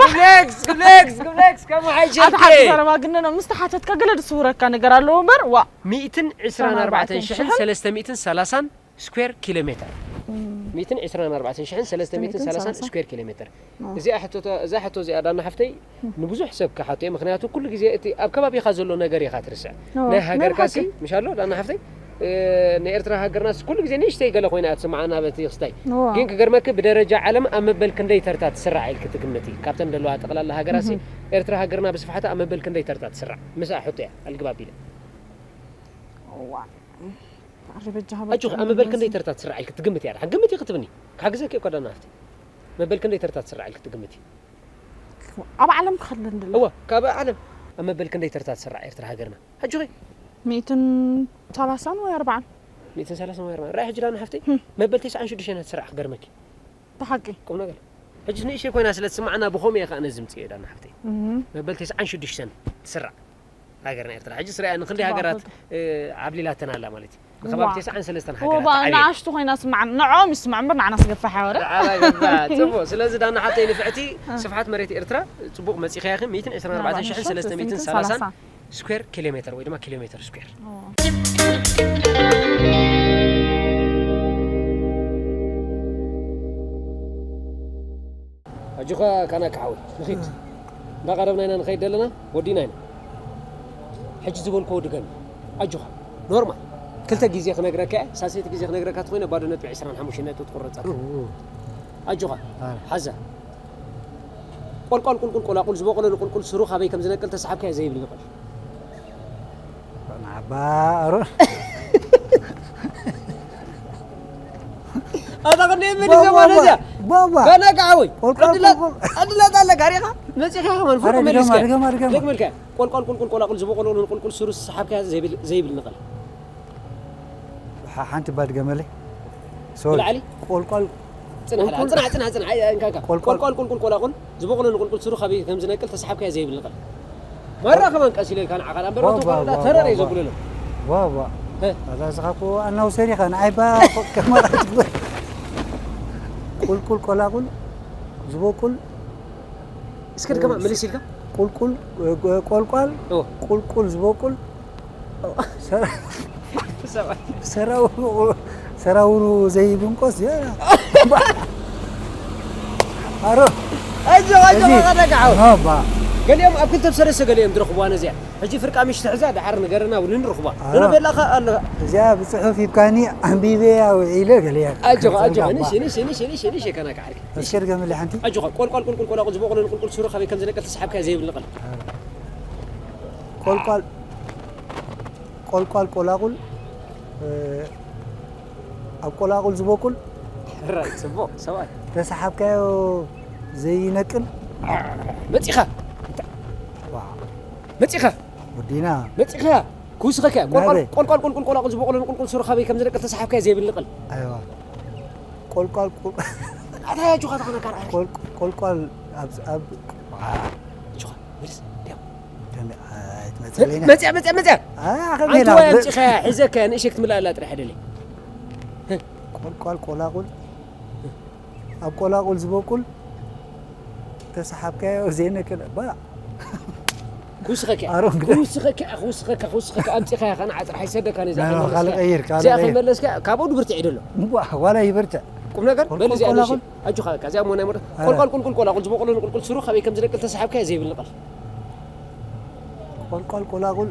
ግብሌክስ ግብሌክስ ግብሌክስ ከመሓይሸልኪ ኣታ ሓቂ ዘረባ ግነ ነው ምስ ተሓተትካ ገለ ዝስውረካ ነገር ኣለዎ እምበር ዋ ሚእትን ዕስራን ኣርባዕተን ሽሕን ሰለስተ ሚእትን ሰላሳን ስኩዌር ኪሎ ሜትር ሚእትን ዕስራን ኣርባዕተን ሽሕን ሰለስተ ሚእትን ሰላሳን ስኩዌር ኪሎ ሜትር እዚኣ ሕቶ እዛ ሕቶ እዚኣ ዳና ሓፍተይ ንብዙሕ ሰብ ክሓቶ እየ ምክንያቱ ኩሉ ግዜ እቲ ኣብ ከባቢኻ ዘሎ ነገር ኢኻ ትርስዕ ናይ ሃገርካ ሲ ምሽ ኣሎ ዳና ሓፍተይ ናይ ኤርትራ ሃገርናስ ኩሉ ግዜ ንእሽተይ ገለ ኮይና እያ ትስምዓና በቲ ክስታይ ግን ክገርመኪ ብደረጃ ዓለም ኣብ መበል ክንደይ ተርታ ትስራዕ ኢልኪ ትግምቲ ካብተን ዘለዋ ጠቕላላ ሃገራት ሲ ኤርትራ ሃገርና ብስፍሓታ ኣብ መበል ክንደይ ተርታ ትስራዕ ምስኣ ሕቶ እያ ኣልግባብ ኢለ ኣጆኺ ኣብ መበል ክንደይ ተርታ ትስራዕ ኢልኪ ትግምቲ እያ ደሓን ግምቲ ክትብኒ ክሓግዘኪ እኮ ዳና ሃፍተይ መበል ክንደይ ተርታ ትስራዕ ኢልኪ ትግምቲ ኣብ ዓለም ክኸልል እንድለ እወ ካብ ዓለም ኣብ መበል ክንደይ ተርታ ትስራዕ ኤርትራ ሃገርና ኣጆኺ ሚእትን ሰላሳን ወይ ኣርባዓን ሚእትን ሰላሳን ወይ ኣርባዓን ራይ ሕጂ ዳና ሓፍተይ መበል ተስዓን ሽዱሽተን ትስራዕ ክገርመኪ ብሓቂ ቁም ነገር ሕጂ ንእሽተይ ኮይና ስለ ትስማዕና ብኸምኡ እየ ከዓ ነዚ ምፅእ ዳና ሓፍተይ መበል ተስዓን ሽዱሽተን ትስራዕ ሃገርና ኤርትራ ሕጂ ስሪያ ንክንደይ ሃገራት ዓብሊላተን ኣላ ማለት እዩ ንከባቢ ተስዓን ሰለስተን ሃገራት ዓብያ ንኣሽቱ ኮይና ስማዕ ንዖም ይስማዕ እምበር ንዓና ስገፋሕ ያወረ ንዓና ገፋሕ ጽቡቅ ስለዚ ዳና ሓተይ ንፍዕቲ ስፍሓት መሬት ኤርትራ ጽቡቅ መጺኻያ ኢኺ ሚእትን ዕስራን ኣርባዕተን ሽሕን ሰለስተ ሚእትን ሰላሳን ስኩዌር ኪሎ ሜትር ወይ ድማ ኪሎ ሜትር ስኩዌር ኣጆኻ ካና ክሓወይ ንኺድ እንዳቐረብና ኢና ንኸይድ ዘለና ወዲና ኢና ሕጂ ዝበልክዎ ድገም ኣጆኻ ኖርማል ክልተ ግዜ ክነግረካ እየ ሳልሰይቲ ግዜ ክነግረካ ተኾይነ ባዶ ነጥቢ ዕስራን ሓሙሽተን ነጥቢ ትቁረፀካ ኣጆኻ ሓዛ ቆልቋል ቁልቁል ቆላቁል ዝበቆለሉ ቁልቁል ስሩ ካበይ ከም ዝነቅል ተሰሓብካዮ ዘይብል ይበል ባሮ ኣታ ክንደይ መሊሰ ማለት እያ። ባባ ከነካ ሓወይ ቆልቋል ዕድላት ቆልቋል። ዕድላት ኣለካ ሪኻ መፂኻ ከማን ፍርቁ ኣረ፣ መሊስካ ድገማ፣ ድገማ፣ ድገማ። ደግመልካ ቆልቋል ቁልቁል ቆላቁል ዝበቆሎ ንቁልቁል ስሩ ሰሓብካ ዘይብል ዘይብል ንቐል ሓ- ሓንቲ ባድገመለይ። ሶሪ። ብላዕሊ? ቆልቋል ጽናሕ ቆልቋል- ጽናሕ ጽናሕ ጽናሕ ኣይ- ኣይ- እንካካ ቆልቋል- ቆልቋል ቁልቁል ቆላቁል ዝበቆሎ ንቁልቁል ስሩ ካበይ ከም ዝነቅል ተሰሓብካ እየ ዘይብል ንቐል መራ ከማን ቀስ ኢለ ኢልካ ንዓኻ ዳኣ እምበር ዋ- ኣቶ ዋ- ኮረዳ ዋ- ተረረ ዋ- እዩ ዘብለሎ ዋ ዋ እ? ኣዛ ዝኻ እኮ ኣናውሰር ኢኻ ንዓይ ባ ከማራ ትብል። ቁልቁል ቆላቁል ዝበቁል እስከ ድገማ ምልስ ኢልካ ቁልቁል ቆልቋል ኦ ቁልቁል ዝበቁል ሰባይ ሰራውሩ ሰራውሩ ዘይብንቆስ ያ ኣሮ ኣጆ ኣጆ እዚ- ከነካ ሓወይ ሃባ ገሊኦም ኣብ ክልተ ሰለስተ ገሊኦም ዝረኽብዋ ነዚኣ ሕጂ ፍርቃ ምሽ ትሕዛ ድሓር ንገረና ውልን ንረኽቧ ኣረ። ንረበላኻ ኣሎ እዚኣ ብፅሑፍ ሂብካኒ ኣንቢበያ ውዒለ ገለያ ኣጆኻ ኣጆኻ ንሽ ንሽ ንሽ ንሽ ንሽ ከነካ ዓርኪ እስከ ድገምሊ ሓንቲ ኣጆኻ ቆልቋል ቁልቁል ቆላቁል ዝበቆሎ ንቁልቁል ስሩ ካበይ ከም ዝነቅል ተሰሓብካ ዘይብል ንቐል ቆልቋል ቆልቋል ቆላቁል እ፣ ኣብ ቆላቁል ዝበቁል ራይ ጽቡቕ ሰብኣይ ተሰሓብካዮ ዘይነቅል መጺኻ ዋ፣ መጺኻ ወዲና መጺኻ ክውስኸካ እያ። ቆልቋል ናበይ? ቆልቋል ቁልቁል ቆላቁል ዝበቆሎ ንቁልቁል ስሩ ካበይ ከም ዝነቅል ተሰሓብካ ዘይብል ንቐል ኣይዋ ቆልቋል ቁል- ኣታ ኣጆኻ ተኾነካ ርኣይ ቆል- ቆልቋል ኣብ ኣብ ኣጆኻ ምልስ ዲያው ከመይ- ኣይትመጸለይና መጺያ መጺያ መጺያ ኣይ፣ ሓንቲ ከመይ ኢላ ዋይ ኣምጺኻያ ሒዘካያ ንእሸክ ትምላኣላ ጥራሕ ደለይ ቆልቋል ቆላቁል ኣብ ቆላቁል ዝበቁል ተሰሓብካዮ ዘይነቅል ባ ክውስኸካ እያ። ኣሮን ግደ። ክውስኸካ እያ፣ ክውስኸካ ክውስኸካ ኣምጺኻያ ከነዓ ጥራሕ ይሰደካ ነዛ ናይ ከይመለስካ ካልእ ቀይር፣ ካልእ እዚኣ ቀይር። ከይመለስካ ካብ ወዱ ብርትዕ ይደሎ ቁም ነገር ቆልቋል በል እዚኣ ቆላቁል። ንእሽተይ ኣጆኻ በቃ እዚኣ ሞና ሞና ኣረ። ቆልቋል ቁልቁል ቆላቁል ዝበቆሎ ንቁልቁል ስሩ ካበይ ከም ዝነቅል ተሰሓብካዮ ዘይብል ንቐል ቆልቋል ቆላቁል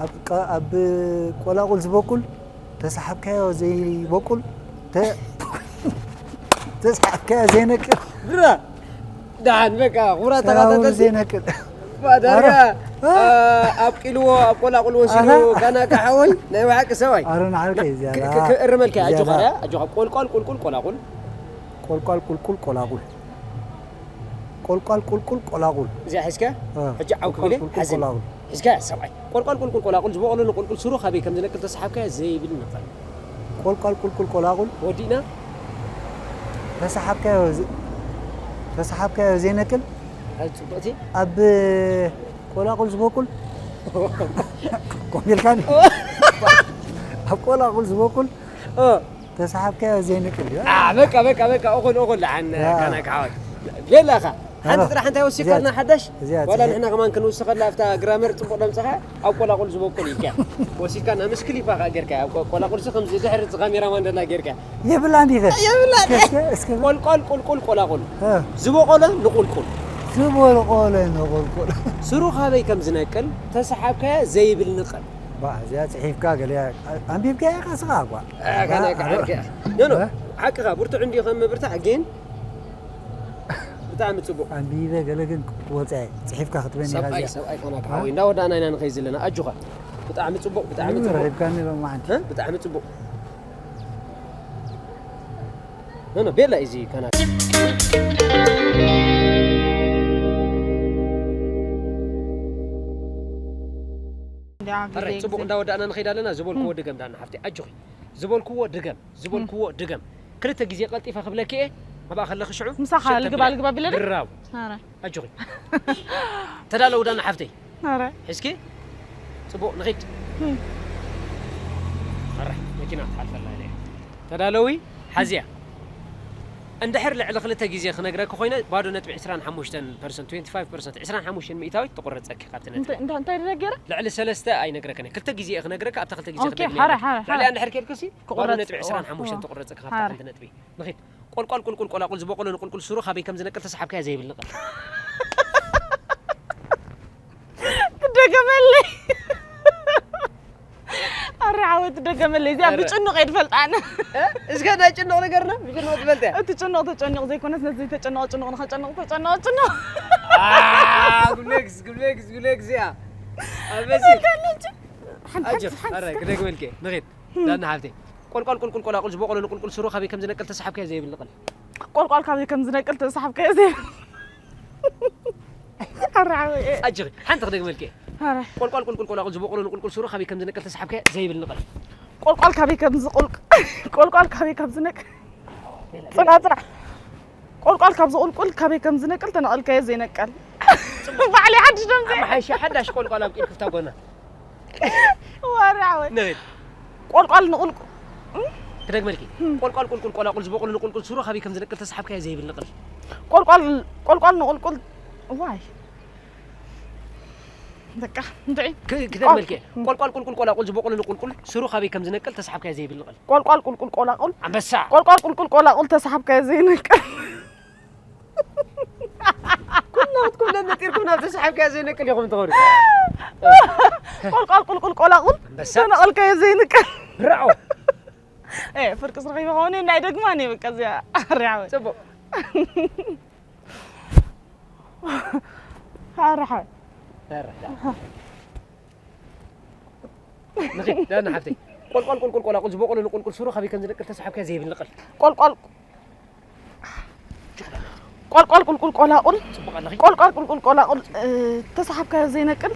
ኣብ ቀ- ኣብ ቆላቁል ዝበቁል ተሰሓብካዮ ዘይበቁል ተ- ተሰሓብካዮ ዘይነቅል ብራ ደሓን በቃ ኩራ ሰራውር ተኻታተልቲ ዘይነቅል ዳርጋ እ? ኣብቂልዎ ኣብ ቆላቁል ወሲዱ ኣሃ። ከናካ ሓወይ ናይ ብሓቂ ሰብኣይ ኣሮን ዓርከይ እዚኣ ክ- ክ- ክእርመልካ እያ እዚኣ ኣጆኻ እያ ኣጆኻ ቆልቋል ቁልቁል ቆላቁል ቆልቋል ቁልቁል ቆላቁል ቆልቋል ቁልቁል ቆላቁል እዚኣ ሒዝካ እ። ሕጂ ዓው ክብል ቁልቁል ሓዝን ቆላቁል። ሒዝካ ሰብኣይ ቆልቋል ቁልቁል ቆላቁል ዝበቆሎ ንቁልቁል ስሩ ካበይ ከም ዝነቅል ተሰሓብካ ዘይብል ንቐል ቆልቋል ቁልቁል ቆላቁል ወዲእና ተሰሓብካዮ ዝ- ተሰሓብካዮ ዘይነቅል ኣይ ጽቡቕቲ ኣብ ቆላቁል ዝበቁል ኮሚልካኒ ኣብ ቆላቁል ዝበቁል ኦ ተሰሓብካዮ ዘይንቅል እዩ። አ፣ በቃ በቃ በቃ እኹል እኹል ደሓን ያ። ከናካ ሓወይ ቤላኻ ሓንቲ ሄሎ። ጥራሕ እንታይ ወሲድካልና እዚኣ- ሓዳሽ እዚኣ ዋላ ትሕት- ንሕና ከማን ክንውስኸላ ኣብታ ግራመር ጽቡቕ ደምጽኻ ኣብ ቆላቁል ዝበቁል ኢልካ ወሲድካ ናብ ምስክሊፋኻ ጌርካ ኣብ ቆ- ቆላቁል ሲ ከምዚ ድሕሪ እቲ ካሜራማን ደላ ጌርካ የብላ እንዲኸ የብላ እስከ እስከ ቆልቋል ቁልቁል ቆላቁል እ፣ ዝበቆለ ንቁልቁል ዝበልቆለ ንቁልቁል ስሩ ካበይ ከም ዝነቅል ተሰሓብካያ ዘይብል ንቐል ባ እዚኣ ጽሒፍካ ገለ ኣንቢብካ ኢኻ ስኻ እኳ ኖ ኖ ሓቅኻ ብርቱዕ እንዲዩ ከም ምብርታዕ ግን ብጣዕሚ ጽቡቕ ኣንቢበ ገለ ግን ክወፅዐ ጽሒፍካ ክትበኒ ኢኻ ሰብኣይ እዚኣ ሰብኣይ ኮና ክሓወይ እንዳወዳእና ኢና ንኸይ ዘለና ኣጆኻ ብጣዕሚ ጽቡቕ ብጣዕሚ ጽቡቕ ረኺብካኒ ሎማዓንቲ እ? ብጣዕሚ ጽቡቕ ኖ ኖ ቤላ እዚ ካና ሕራይ ጽቡቕ እንዳወዳእና ንኸይድ ኣለና ዝበልክዎ ድገም ዳና ሓፍቲ ኣጆኺ ዝበልክዎ ድገም ዝበልክዎ ድገም ክልተ ግዜ ቀልጢፈ ክብለኪ እየ ኣብኣ ከለኺ ሽዑ ምሳኻ ሸጥ ልግብ ብለያ። ኣልግብ ኣቢለ ድዩ? ድራብ ኧረ። ኣጆኺ ተዳለዉ ዳና ሓፍተይ ኧረ። ሒዝኪ ጽቡቕ ንኺድ እም። ኧረ መኪና ትሓልፈላ ኢለ እየ ተዳለዊ ሓዝያ እንድሕር ልዕሊ ክልተ ግዜ ክነግረኪ ኮይነ ባዶ ነጥቢ ዕስራን ሓሙሽተን ፐርሰንት ትዌንቲ ፋይቭ ፐርሰንት ዕስራን ሓሙሽተን ሚእታዊት ትቑረፀኪ ካብቲ ነጥቢ እንታይ እንታይ እንታይ ደገረ ልዕሊ ሰለስተ ኣይነግረክን እየ ክልተ ግዜ እየ ክነግረካ ኣብታ ክልተ ግዜ ኦኬ፣ ክትደግሚ ሓረ፣ ኣለኪ። ሓረ፣ ሓረ። ልዕሊኣ እንድሕር ኬድክሲ ባዶ ክቑረፅ፣ ነጥቢ ዕስራን ሓሙሽተን እዋ፣ ትቑረፀኪ ሓረ። ካብታ ሓንቲ ነጥቢ ንኺድ ቆልቋል ቁልቁል ቆላቁል ዝበቆሎ ንቁልቁል ስሩ ካበይ ከም ዝነቅል ተሰሓብካያ ዘይብል ንቐል ትደገመለይ ኣረ ዓወት ትደገመለይ እዚኣ ኣረ። ብጭኑቕ እየ ድፈልጣ ኣነ እስከ ናይ ጭኑቕ ነገርና ብጭኑቕ ትፈልጥያ እቲ ጭኑቕ ተጨኒቕ ዘይኮነስ ነዚ ተጨነቐ ጭኑቕ ንኸጨንቕ ተጨነቐ ጭኑቕ ጉሌክስ ጉሌክስ ጉሌክስ እያ ኣበዚ ኣጆ። ኣረ ክደግመልኪ ንኺድ። ዳና ሓብተይ፣ ቆልቋል ቁልቁል ቆላቁል ዝበቆሎ ንቁልቁል ስሩ ካበይ ከም ዝነቅል ተሳሓብካዮ ዘይብል ንቕል። ቆልቋል ካበይ ከም ዝነቅል ተሳሓብካዮ ዘይብል። ኣረ ሓወይ። ኣጆኺ ሓንቲ ክደግመልኪ። ኣረ። ቆልቋል ቁልቁል ቆላቁል ዝበቆሎ ንቁልቁል ስሩ ካበይ ከም ዝነቅል ተሳሓብካዮ ዘይብል ንቕል። ቆልቋል ካበይ ከም ዝቁልቅ ቆልቋል ካበይ ከም ዝነቅል ጽና ጽና። ቆልቋል ካብ ዝቁልቁል ካበይ ከም ዝነቅል ተነቐልካዮ ዘይነቀል። ባዕለይ ሓድሽ ደምፂ። ኣመሓይሻ ሓዳሽ ቆልቋል ኣብቂልኪ ፍታ ጎና። ዋሪ ዓወት። ንብል። ቆልቋል ንቁልቁል። ክደግመልኪ። ቆልቋል ቁልቁል ቆላቁል ዝበቁል ንቁልቁል ስሩ ካበይ ከም ዝነቅል ተሳሓብካዮ ዘይብል ንቅል። ቆልቋል ቆልቋል ንቁልቁል። ዋይ። በቃ እንድዒ። ክ- ክደግመልኪ። ቆልቋል ቁልቁል ቆላቁል ዝበቁል ንቁልቁል ስሩ ካበይ ከም ዝነቅል ተሳሓብካዮ ዘይብል ንቅል። ቆልቋል ቁልቁል ቆላቁል። ኣንበሳ። ቆልቋል ቁልቁል ቆላቁል ተሳሓብካዮ ዘይነቅል። ኩላትኩም ነነጢርኩም ናብ ተሳሓብካዮ ዘይነቅል ኢኹም ትኸዱ። ቆልቋል ቁልቁል ቆላቁል ኣንበሳ። ተነቐልካዮ ዘይንቀል። ብርዖ። ኤ፣ ፍርቂ ስርቂ ይኸውን ናይ ደግማ እኔ በቃ እዚኣ ኣርያወ። ጽቡቕ። ኣርሓ። ኣርሓ። ንኺድ፣ ዳና ሓፍተይ። ቆልቋል ቁልቁል ቆላቁል ዝበቆሎ ንቁልቁል ስሩ ካበይ ከም ዝነቅል ተሳሓብካዮ ዘይብል ንቅል። ቆልቋል ቆልቋል ቁልቁል ቆላቁል። ጽቡቕ ኣለኺ። ቆልቋል ቁልቁል ቆላቁል፣ እ፣ ተሳሓብካዮ ዘይነቅል።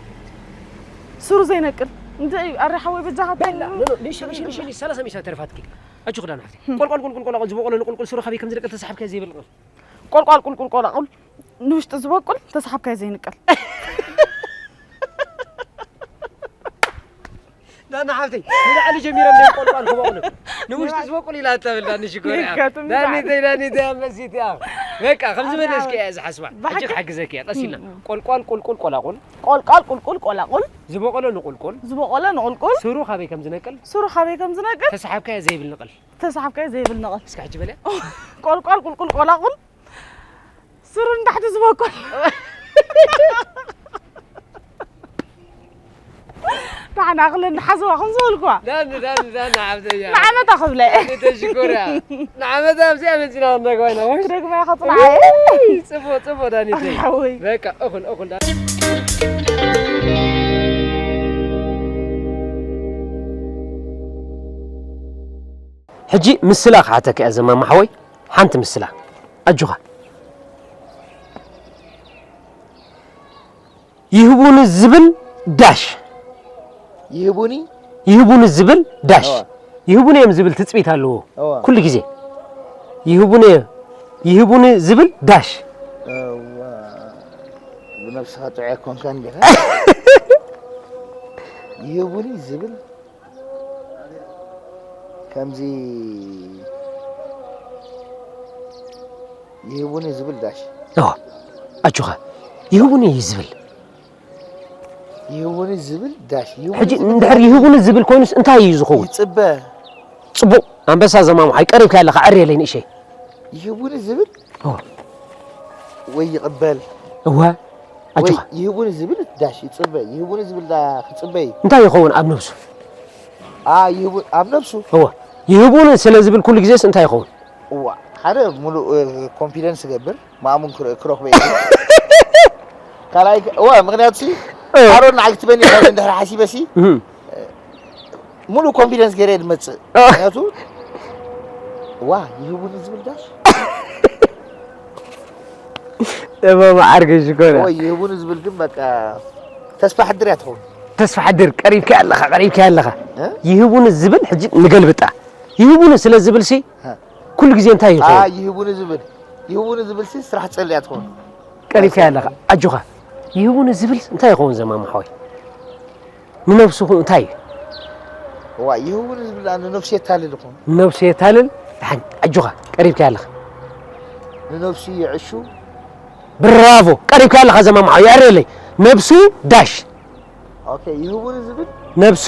ስሩ ዘይነቅል። እንደ ኣረ ሓወይ በጃኻ በላ፣ ኖ፣ ኖ፣ ንእሽተይ፣ ንእሽተይ፣ ንእሽተይ፣ ሰላሳ ሚእቲ ተረፋትኪ። ኣጆኺ ዳና ሓፍተይ። ቆልቋል ቁልቁል ቆላቁል ዝበቆሎ ንቁልቁል ስሩ ካበይ ከም ዝነቅል ተሳሓብካዮ ዘይብል ንቅል። ቆልቋል ቁልቁል ቆላቁል ንውሽጢ ዝበቁል ተሳሓብካዮ ዘይንቀል። ዳና ሓፍተይ፣ ንላዕሊ ጀሚሮም እዮም ቆልቋል ክበቑሉ። ንውሽጢ ዝበቁል ኢላ እተብል ዳኒ ሽኮር እያ። ይከትም ዳኒተይ፣ ዳኒተይ ኣንበሲት እያ። በቃ፣ ከምዚ ኣረ መለስኪ እያ ዝሓስባ። ብሓቂ? ሕጂ ክሕግዘኪ እያ፣ ቀስ ኢልና። እም፣ እም። ቆልቋል ቁልቁል ቆላቁል። ቆልቋል ቁልቁል ቆላቁል። ዝበቆሎ ንቁልቁል። ዝበቆሎ ንቁልቁል። ስሩ ካበይ ከም ዝነቅል። ስሩ ካበይ ከም ዝነቅል። ተሳሓብካዮ ዘይብል ንቅል። ተሳሓብካዮ ዘይብል ንቅል። እስከ ሕጂ በልያ። ቆልቋል ቁልቁል ቆላቁል። ስሩ ንታሕቲ ዝበቁል። ንዓና ክለ ንሓዝዋ ከም ዝበልኩዋ። ዳኒ፣ ዳኒ፣ ዳኒ፣ ሓብተያ። ንዓመታ ክብለ። ዳኒ ተሽኮርያ። ንዓመታ ኣብዚኣ መፂና ንረግባይና፣ ወይ? ክደግማ ኢኻ ፅንዓየ። እይ፣ ፅቡቕ፣ ፅቡቕ፣ ዳኒ ተይ። ሓወይ። በቃ፣ እኹል፣ እኹል፣ ዳኒ። ሕጂ ምስላ ክሓተካ እየ ዘማማ ሓወይ፣ ሓንቲ ምስላ። ኣጆኻ። ይህቡኒ ዝብል ዳሽ። ይህቡኒ? ይህቡኒ ዝብል ዳሽ። እዋ። ይህቡኒ እዮም ዝብል ትጽቢት ኣለዎ። እዋ። ኩሉ ግዜ። ይህቡኒ፣ ይህቡኒ ዝብል ዳሽ። እዋ። ብነብስኻ ጥዑይ ኣይኮንካን ዲኻ? ይህቡኒ ዝብል ከምዚ ይህቡኒ ዝብል ዳሽ። እዋ። ኣጆኻ። ይህቡኒ እዩ ዝብል። ይህቡኒ ዝብል ዳሽ። ይህቡኒ ሕጂ ዝብል እንድሕር ዳሽ። ይህቡኒ ዝብል ኮይኑስ እንታይ እዩ ዝኸውን? ይጽበ። ጽቡቕ። ኣንበሳ ዘማሙ ሓይ ቀሪብካ ኣለኻ። ዕርየለይ ንእሸይ። ይህቡኒ ዝብል እዋ። ወይ ይቕበል። እዋ። ወይ ኣጆኻ። ይህቡኒ ዝብል ዳሽ ይጽበ። ይህቡኒ ዝብል ዳ ክጽበ እዩ። እንታይ ይኸውን ኣብ ነብሱ? ኣ፣ ይህቡ-፣ ኣብ ነብሱ? እዋ። ይህቡኒ ስለ ዝብል ኩሉ ግዜስ እንታይ ይኸውን? እዋ፣ ሓደ ሙሉእ፣ እ፣ ኮንፊደንስ ይገብር፣ ማእሙን ክረ-፣ ክረኽቦ እየ። ካልኣይ ከ-፣ እዋ፣ ምኽንያቱ ሲ፣ እ። ኣሮን ንዓይ ክትበኒ ኢኻ እንድሕር ሓሲበ ሲ፣ እህ። ሙሉእ ኮንፊደንስ ገይረ እየ ዝመጽእ። እ። ምኽንያቱ፣ እዋ፣ ይህቡኒ ዝብል ዳሽ። እሞ መዓርገ ሽኮር እያ። እዋ፣ ይህቡኒ ዝብል ግን በቃ ተስፋ ሕድር እያ ትኸውን። ተስፋ ሕድር፣ ቀሪብካ ኣለኻ፣ ቀሪብካ ኣለኻ። እ? ይህቡኒ ዝብል ሕጂ ንገልብጣ። ይህቡኒ ስለ ዝብል ሲ፣ እ። ኩሉ ግዜ እንታይ ይኸውን? ኣ፣ ይህቡኒ ዝብል፣ ይህቡኒ ዝብል ሲ ስራሕ ጸልያ ትኸውን። ቀሪብካ ኣለኻ። ኣጆኻ። ይህቡኒ ዝብል እንታይ ይኸውን ዘማማ ሓወይ? ንነብሱ እንታይ እዩ? እዋ፣ ይህቡኒ ዝብል ንነብሱ የታልል ይኸውን። ንነብሱ የታልል? ደሓን፣ ኣጆኻ። ቀሪብካ ኣለኻ። ንነብሱ ይዕሹ። ብራቮ! ቀሪብካ ኣለኻ ዘማማ ሓወይ። የዕርየለይ። ነብሱ ዳሽ። ኦኬ፣ ይህቡኒ ዝብል? ነብሱ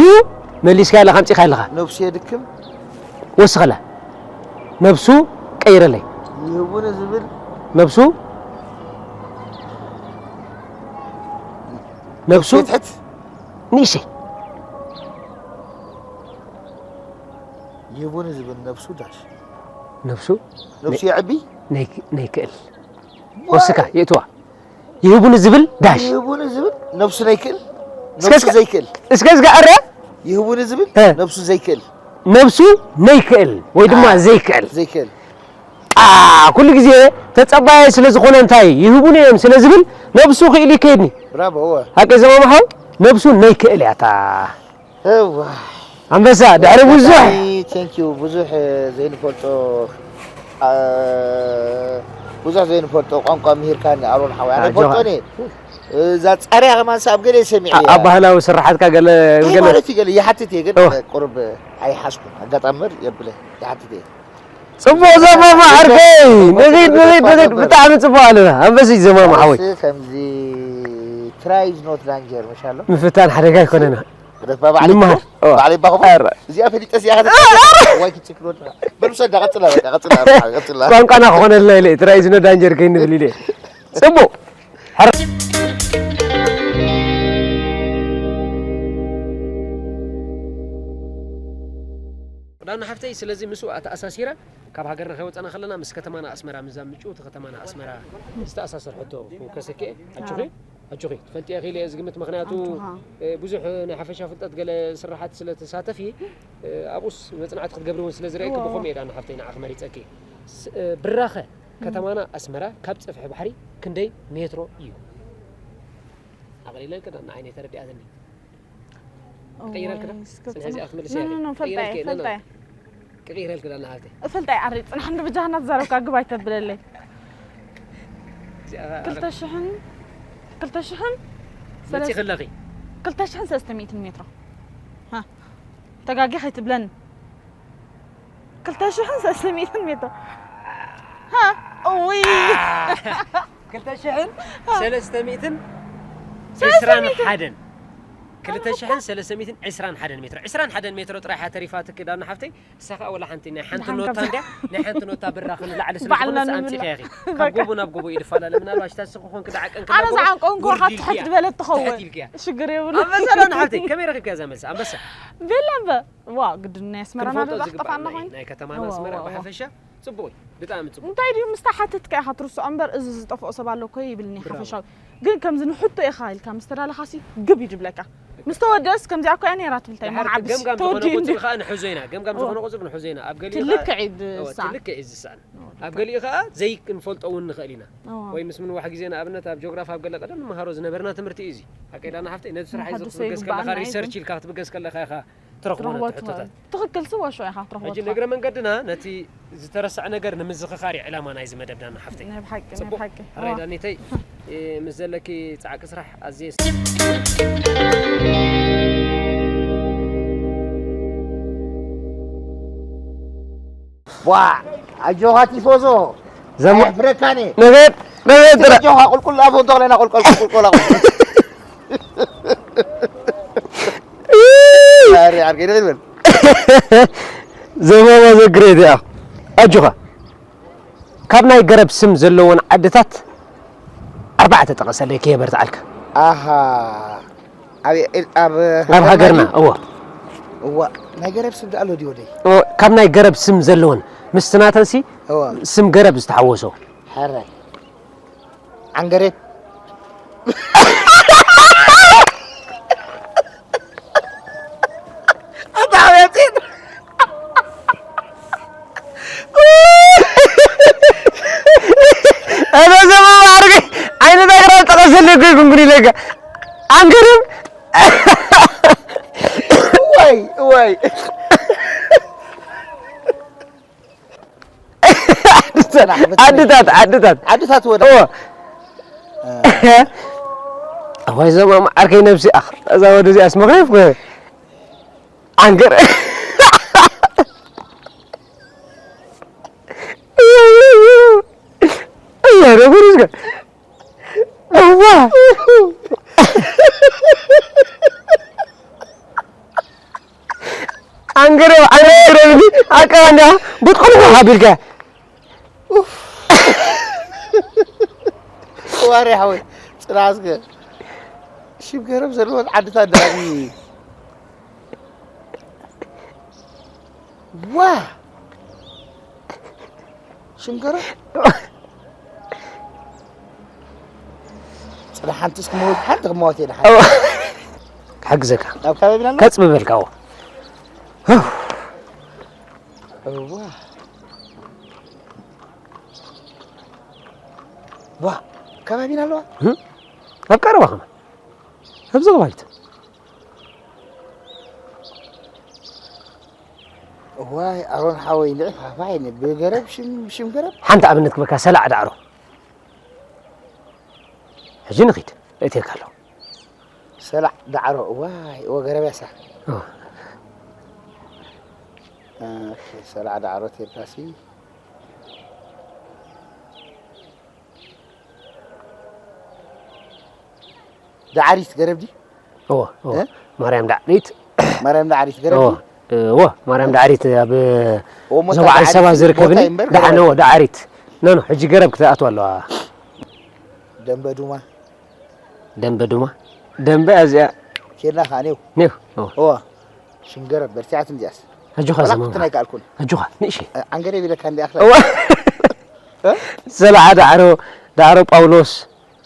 መሊስካ ኣለኻ፣ ኣምጺኻ ኣለኻ። ነብሱ የድክም? ወስኸላ። ነብሱ ቀይረለይ። ይህቡኒ ዝብል? ነብሱ? ነብሱ? የትሕት? ንእሽተይ። ይህቡኒ ዝብል ነብሱ ዳሽ። ነብሱ? ነብሱ የዕቢ? ነይክ-፣ ነይክእል። ዋይ! ወስካ፣ የእትዋ። ይህቡኒ ዝብል ዳሽ። ይህቡኒ ዝብል ነብሱ ነይክእል? እስከ ነብሱ እስከ ዘይክእል እስከ እስከ ኣረ ይህቡኒ ዝብል እ። ነብሱ ዘይክእል ነብሱ ነይክእል ወይ ድማ ኣ፣ ዘይክእል ዘይክእል ኣ ኩሉ ግዜ ተጸባየ ስለ ዝኾነ እንታይ ይህቡኒ እዮም ስለ ዝብል ነብሱ ክኢሉ ይከይድኒ። ብራቮ እወ። ሃቂ ዘማምሓው ነብሱ ነይክእል ያታ። እዋ ኣንበሳ ድሕሪ ብዙሕ ቴንክ ዩ ብዙሕ ዘይንፈልጦ አ፣ ብዙሕ ዘይንፈልጦ ቋንቋ ምሂርካኒ ኣሮን ሓወይ ኣነ ኣጆኻ። ፈልጦ እኔ እዛ ጻርያ ከማን ኣብ ገለ ሰሚዐ ኣብ እያ ባህላዊ ስራሓትካ ገለ እንታይ ገለ ማለት እዩ ገለ ይሓትት እየ ግን ኦ። ቁርብ ኣይሓዝኩን ኣጋጣሚ በር የብለ ይሓትት እየ ጽቡቕ ዘማማ ዓርከይ ንኺድ ንኺድ ንኺድ ብጣዕሚ ጽቡቕ ኣለና ኣንበሲ ዘማማ ሓወይ እስ ከምዚ try is not danger መሻሎ ምፍታን ሓደጋ ኣይኮነና ግደፍ ባባ ዓሊ ንመሃር። እዋ። ባዕለይ ባኹ ኣረ። እዚኣ ፈሊጠ እዚኣ ከ ዋይ ክትችክሎ በል ውሰዳ ቀጽላ በቃ ቀጽላ ቀጽላ ቋንቋና ክኾነልና ኢለ ትራይ ዝኖ ዳንጀር ከይንብል ኢለ ጽቡቕ ዳና ሓፍተይ ስለዚ ምስኡ ኣተኣሳሲረ ካብ ሃገርና ከይወፀና ከለና ምስ ከተማና ኣስመራ ምዛን ምጭውቲ ከተማና ኣስመራ ዝተኣሳሰር ሕቶ ከሰክኤ ኣጆኺ ኣጆኺ ትፈልጥዮ ኢኺ ኢለ እየ ዝግምት ምኽንያቱ ኣጆኻ። እ፣ ብዙሕ ናይ ሓፈሻ ፍልጠት ገለ ስራሓት ስለ ትሳተፊ እ፣ ኣብኡስ መፅናዕቲ ክትገብሪ እውን ስለ ዝረእየኪ እወ፣ ብኸምኡ እወ። እየ ዳ ንሓፍተይ ንዓኺ መሪፀኪ ስ- እ፣ ብራኸ እም። ከተማና ኣስመራ ካብ ፀፍሒ ባሕሪ ክንደይ ሜትሮ እዩ ኣቕሊለ ክዳ ንዓይነይ ተረዲኣትኒ ቀይረልክ ዶ? እዋይ፣ እስከ ጽንሒ እዚኣ ክትምልስ እያ። ኖ፣ ኖ፣ ኖ፣ ፈልጣ እየ፣ ቀይረልክ፣ ኖ፣ ኖ። ፈልጣ እየ። ቀይረልክ ዶ፣ ናሃተይ? እፈልጣ እየ፣ ኣሪ፣ ጽንሕ እንዶ ብጃህና ትዛረብካ ግብ ኣይተብለለይ። እዚኣ፣ ክልተ ሽሕን፣ ክልተ ሽሕን፣ መጺኺ ኣለኺ። ክልተ ሽሕን ሰለስተ ሚእትን ሜትሮ። ሃ፣ ተጋጊ ከይትብለኒ። ክልተ ሽሕን ሰለስተ ሚእትን ሜትሮ። ሃ፣ እውይ። ክልተ ሽሕን ሰለስተ ሚእትን ሰለስተ ሚእትን። ዕስራን ሓደን። ክልተ ሽሕን ሰለስተ ሚእትን ዕስራን ሓደን ሜትሮ። ዕስራን ሓደን ሜትሮ ጥራይ እያ ተሪፋትኪ ዳና ሓፍተይ። ንሳ ኸኣ ወላ ሓንቲ ናይ ሓንቲ ደሓን ኖታ ካብ እንድያ፣ ናይ ሓንቲ ኖታ ብራኸ ንላዕሊ ስለ ባዕልና ዝኾነት ኣምጺእኪ ንብላዕ። ኢኺ። ካብ በቃ። ጎቦ ናብ ጎቦ እዩ ድፋላለ። ምናልባሽ እታ ንስኺ ኮንኪ ደዓቀንኪ ኣነ ናብ ጎቦ ዝዓንቀንኩ ውርዲ ኢልክያ። ትሕት ዝበለት ትኸውን። ትሕት ኢልክያ። ሽግር የብሉን። ኣንበሳ ዶ ንሓፍተይ፣ ከመይ ረኺብክያ እዛ መልሲ? ኣንበሳ። ቤላ እምበር። ዋ፣ ግድን ናይ ኣስመራና ክንፈልጦ ዝግባእ ብዛዕባ ናይ፣ ፋና ናይ ኮይን። ናይ ከተማና እዋ፣ ኣስመራ እዋ፣ እዋ። ብሓፈሻ ጽቡቕ እዩ። ብጣዕሚ ጽቡቕ። እንታይ ድዩ ምስታ ሓተትካ ኢኻ ትርስዖ እምበር፣ እዚ ዝጠፍኦ ሰብ ኣሎ እኮ ይብልኒ ብራቮ። ሓፈሻዊ። ግን ከምዚ ንሕቶ ኢኻ ኢልካ ምስ ተዳለኻሲ ግብ እዩ ድብለካ። ምስ ተወደእስ ከምዚኣ እኮ እያ ነይራ ትብል እንታይ ደሓር መዓብስ ገምጋም ዝኾነ ተወዲኡ ቁጽሪ እንድዩ። ከኣ ንሕዞ ኢና። ገምጋም እዋ። ዝኾነ ቁጽሪ ንሕዞ ኢና። ኣብ ገሊኡ ከኣ ትልክዕ እዩ እዋ፣ ዝስኣን። ትልክዕ እዩ ዝስኣን። እዋ፣ ኣብ ትልክዕ። ገሊኡ ከኣ ዘይክንፈልጦ እውን ንኽእል ኢና። እዋ። ወይ ምስ ምንዋሕ ግዜ ንኣብነት ኣብ ጂኦግራፊ ኣብ ገለ ቀደም ንመሃሮ ዝነበርና ትምህርቲ እዩ እዚ። ሓቀይ ዳና ሓፍተይ ነዚ ስራሕ እዚ ንሓድሶ ክትብገስ ይግባኣና ከለኻ እዩ ሪሰርች ግን ኢልካ ክትብገስ ከለኻ ኢኻ ትረኽቦ ነቲ ትረኽቦ ሕቶታት። ትኽእል። ትኽክል ስወ ሸው ኢኻ ክትረኽቦ ሕጂ ትኽእል። ንእግረ መንገድና ነቲ ዝተረስዐ ነገር ንምዝኽኻር እዩ ዕላማ ናይዚ መደብ ዳና ሓፍተይ። ናይ ብሓቂ፣ ናይ ጽቡቕ። ብሓቂ። ሕራይ ዋው። ዳኒተይ፣ እ፣ ምስ ዘለኪ ጻዕቂ ስራሕ ኣዝየ ዋ ኣጆኻ ቲፎዞ ዘማ- ኣየሕፍረካን እየ ንገድ ንገድ ጥራ ኣጆኻ ቁልቁል ኣፎ እንተኽለና ቁልቁል ቁልቁል ቁልቁል ኣፎ ኣሪ ዓርከይ ንኽድ በል ዘማማ ዘግሬት እያ ኣጆኻ ካብ ናይ ገረብ ስም ዘለወን ዓድታት ኣርባዕተ ጠቐሰለይ ከየበርትዓልካ ኣሃ ኣብ ኣብ ኣብ ሃገርና እዎ እዋ ናይ ገረብ ስም ደኣ ኣሎ ድዩ ወደይ እዎ፣ ካብ ናይ ገረብ ስም ዘለወን ምስቲ ናተንሲ እዋ ስም ገረብ ዝተሓወሶ ሕራይ ዓንገሬብ ኣታ ኣቤት ኣነ ዘመን ማዕርገ ዓይነት ኣግራብ ጠቐሰለይ እኮ ይኩንኩን ኢለካ ኣንገርም እዋይ እዋይ ዓድታት ዓድታት ዓድታት ወደ እዎ ኣዋይ ዘማ ዓርከይ ነብሲ ኣኽ እዛ ወደ እዚኣስ መኽሪፍ ኣንገር እያ ረጉሪስከ እዋ ኣንገረ ኣንገረ ኣቃ እንዳ ብጥቅልቁ ሓቢልካ ዋሪ ሓወይ ጽናስከ ሽም ገረብ ዘለዎን ዓድታት ዳኒ ዋ ሽም ገረብ ጽና ሓንቲ እስኪ መወት ሓንቲ ክመወት እየ ድሓን ሓግዘካ። ኣብ ከባቢና ኣሎ። ከጽብበልካ። እዎ። እዋ። ዋ፣ ከባቢና ኣለዋ። ኣብ ቀረባ ከመ? ኣብዚ ከባቢት። እዋይ፣ ኣሮን ሓወይ፣ ንዒ ፋፋይ፣ ብገረብ፣ ሽም፣ ሽም ገረብ። ሓንቲ ኣብነት ክበካ፣ ሰላዕ ዳዕሮ። ሕጂ ንኺድ፣ እእትየካ ኣለኹ። ሰላዕ ዳዕሮ፣ እዋይ፣ እወ፣ ገረብ ያሳ። እወ። እሺ፣ ሰላዕ ዳዕሮ፣ ቴርካሲ። ዳዕሪት ገረብ ዲ? እወ፣ እወ። እ? ማርያም ዳዕሪት። ማርያም ዳዕሪት ገረብ እወ፣ ዲ? እወ፣ ማርያም ዳዕሪት ኣብ እወ፣ ሞታ ዞባ ዓዲ ዳዕሪት ሰባ ዝርከብኒ ቦታ እምበር ደሓነ፣ ገረብ። እወ፣ ዳዕሪት። ኖ፣ ኖ፣ ሕጂ ገረብ ክትኣትዋ ኣለዋ። ደንበ ዱማ። ደንበ ዱማ። ደንበ እዚኣ። ኬድና ከኣ ኔው። ኔው፣ እወ። እወ። ሽም ገረብ በርቲዓት እንዲያስ። ኣጆኻ ዋላ ዘመን ክትናይ ከኣልኩን። ኣጆኻ፣ ንእሺ። እ፣ ዓንገሬብ ኢለካ እንዲያ ኣኽላ። እወ። ሰላዓ ዳዕሮ፣ ዳዕሮ ጳውሎስ፣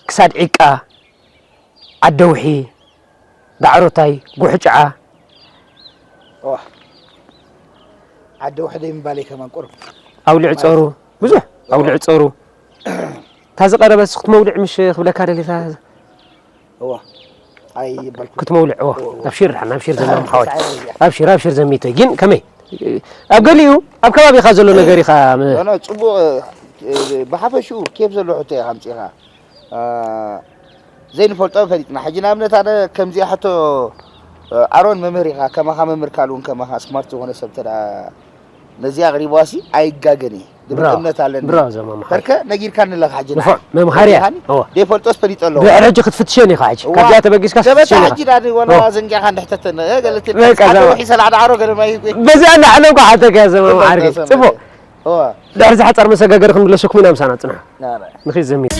ክሳድ ዒቃ፣ ዓደውሒ፣ ዳዕሮታይ፣ ጉሕጭዓ። እዋ። ዓደውሒ ደይ ምባለይ ከማን ቁሩብ። ኣውሊዕ ጸሩ፣ ብዙሕ ኣውሊዕ ጸሩ። እታ ዝቐረበስ ክትመውልዕ ምሽ ክብለካ ደሊኻ? እዋ። ኣይበልኩ። ክትመውልዕ፣ እዋ። እዋ፣ እዋ። ኣብሽር፣ ሓና ኣብሽር፣ ዘመን ሓወይ። ሰዓት እያ። ኣብሽር፣ ኣብሽር፣ ዘሚተይ። ግን ከመይ? ኣብ ገሊኡ፣ ኣብ ከባቢኻ ዘሎ ነገር ኢኻ ም- ኖ፣ ኖ፣ ጽቡቕ፣ እ፣ ብሓፈሽኡ ኬፍ ዘሎ ሕቶ ኢኻ ኣምጺኻ። እ፣ ዘይንፈልጦ ፈሊጥና። ሕጂ ንኣብነት ኣነ ከምዚኣ ሕቶ፣ እ፣ ኣሮን መምህር ኢኻ፣ ከማኻ መምህር ካልእ እውን ከማኻ ስማርት ዝኾነ ሰብ እንተ ደኣ ነዚ ኣቕሪብዋሲ ኣይጋገን እየ። ዝብል ብራቮ። እምነት ኣለኒ። ብራቮ ዘመ መሓሪ። በርከ ነጊርካኒ ኣለኻ ሕጂ ንዓይ። ንፉዕ፣ መምሃሪ እያ። ነጊርካኒ? እወ። ዘይፈልጦስ ፈሊጠ ኣለኹ። ድሕሪ ሕጂ ክትፍትሸን ኢኻ ሕጂ። እዋ። ካብዚኣ ተበጊስካ ዘበታ ክትፍትሸን ኢኻ። ሕጂ ዳኒ ወላ እወ። ዘንጊዕካ እንድሕተተኒ፣ እ፣ ገለ ትብል። በቃ ሓደ ዘመ- ውሒ ሰላዕ ዳዕሮ ገለ ማይ ይኩ። በዚኣ እንዳዕለምኩ ሓተካ ዘመ እወ፣ መሓሪ። ዘመ- ጽቡቕ። እወ። ድሕሪ እዚ ሓጻር መሰጋገሪ ክንምለሰኩም ኢና ምሳና ጽንሑ። ናረ። ንኺድ ዘሚት።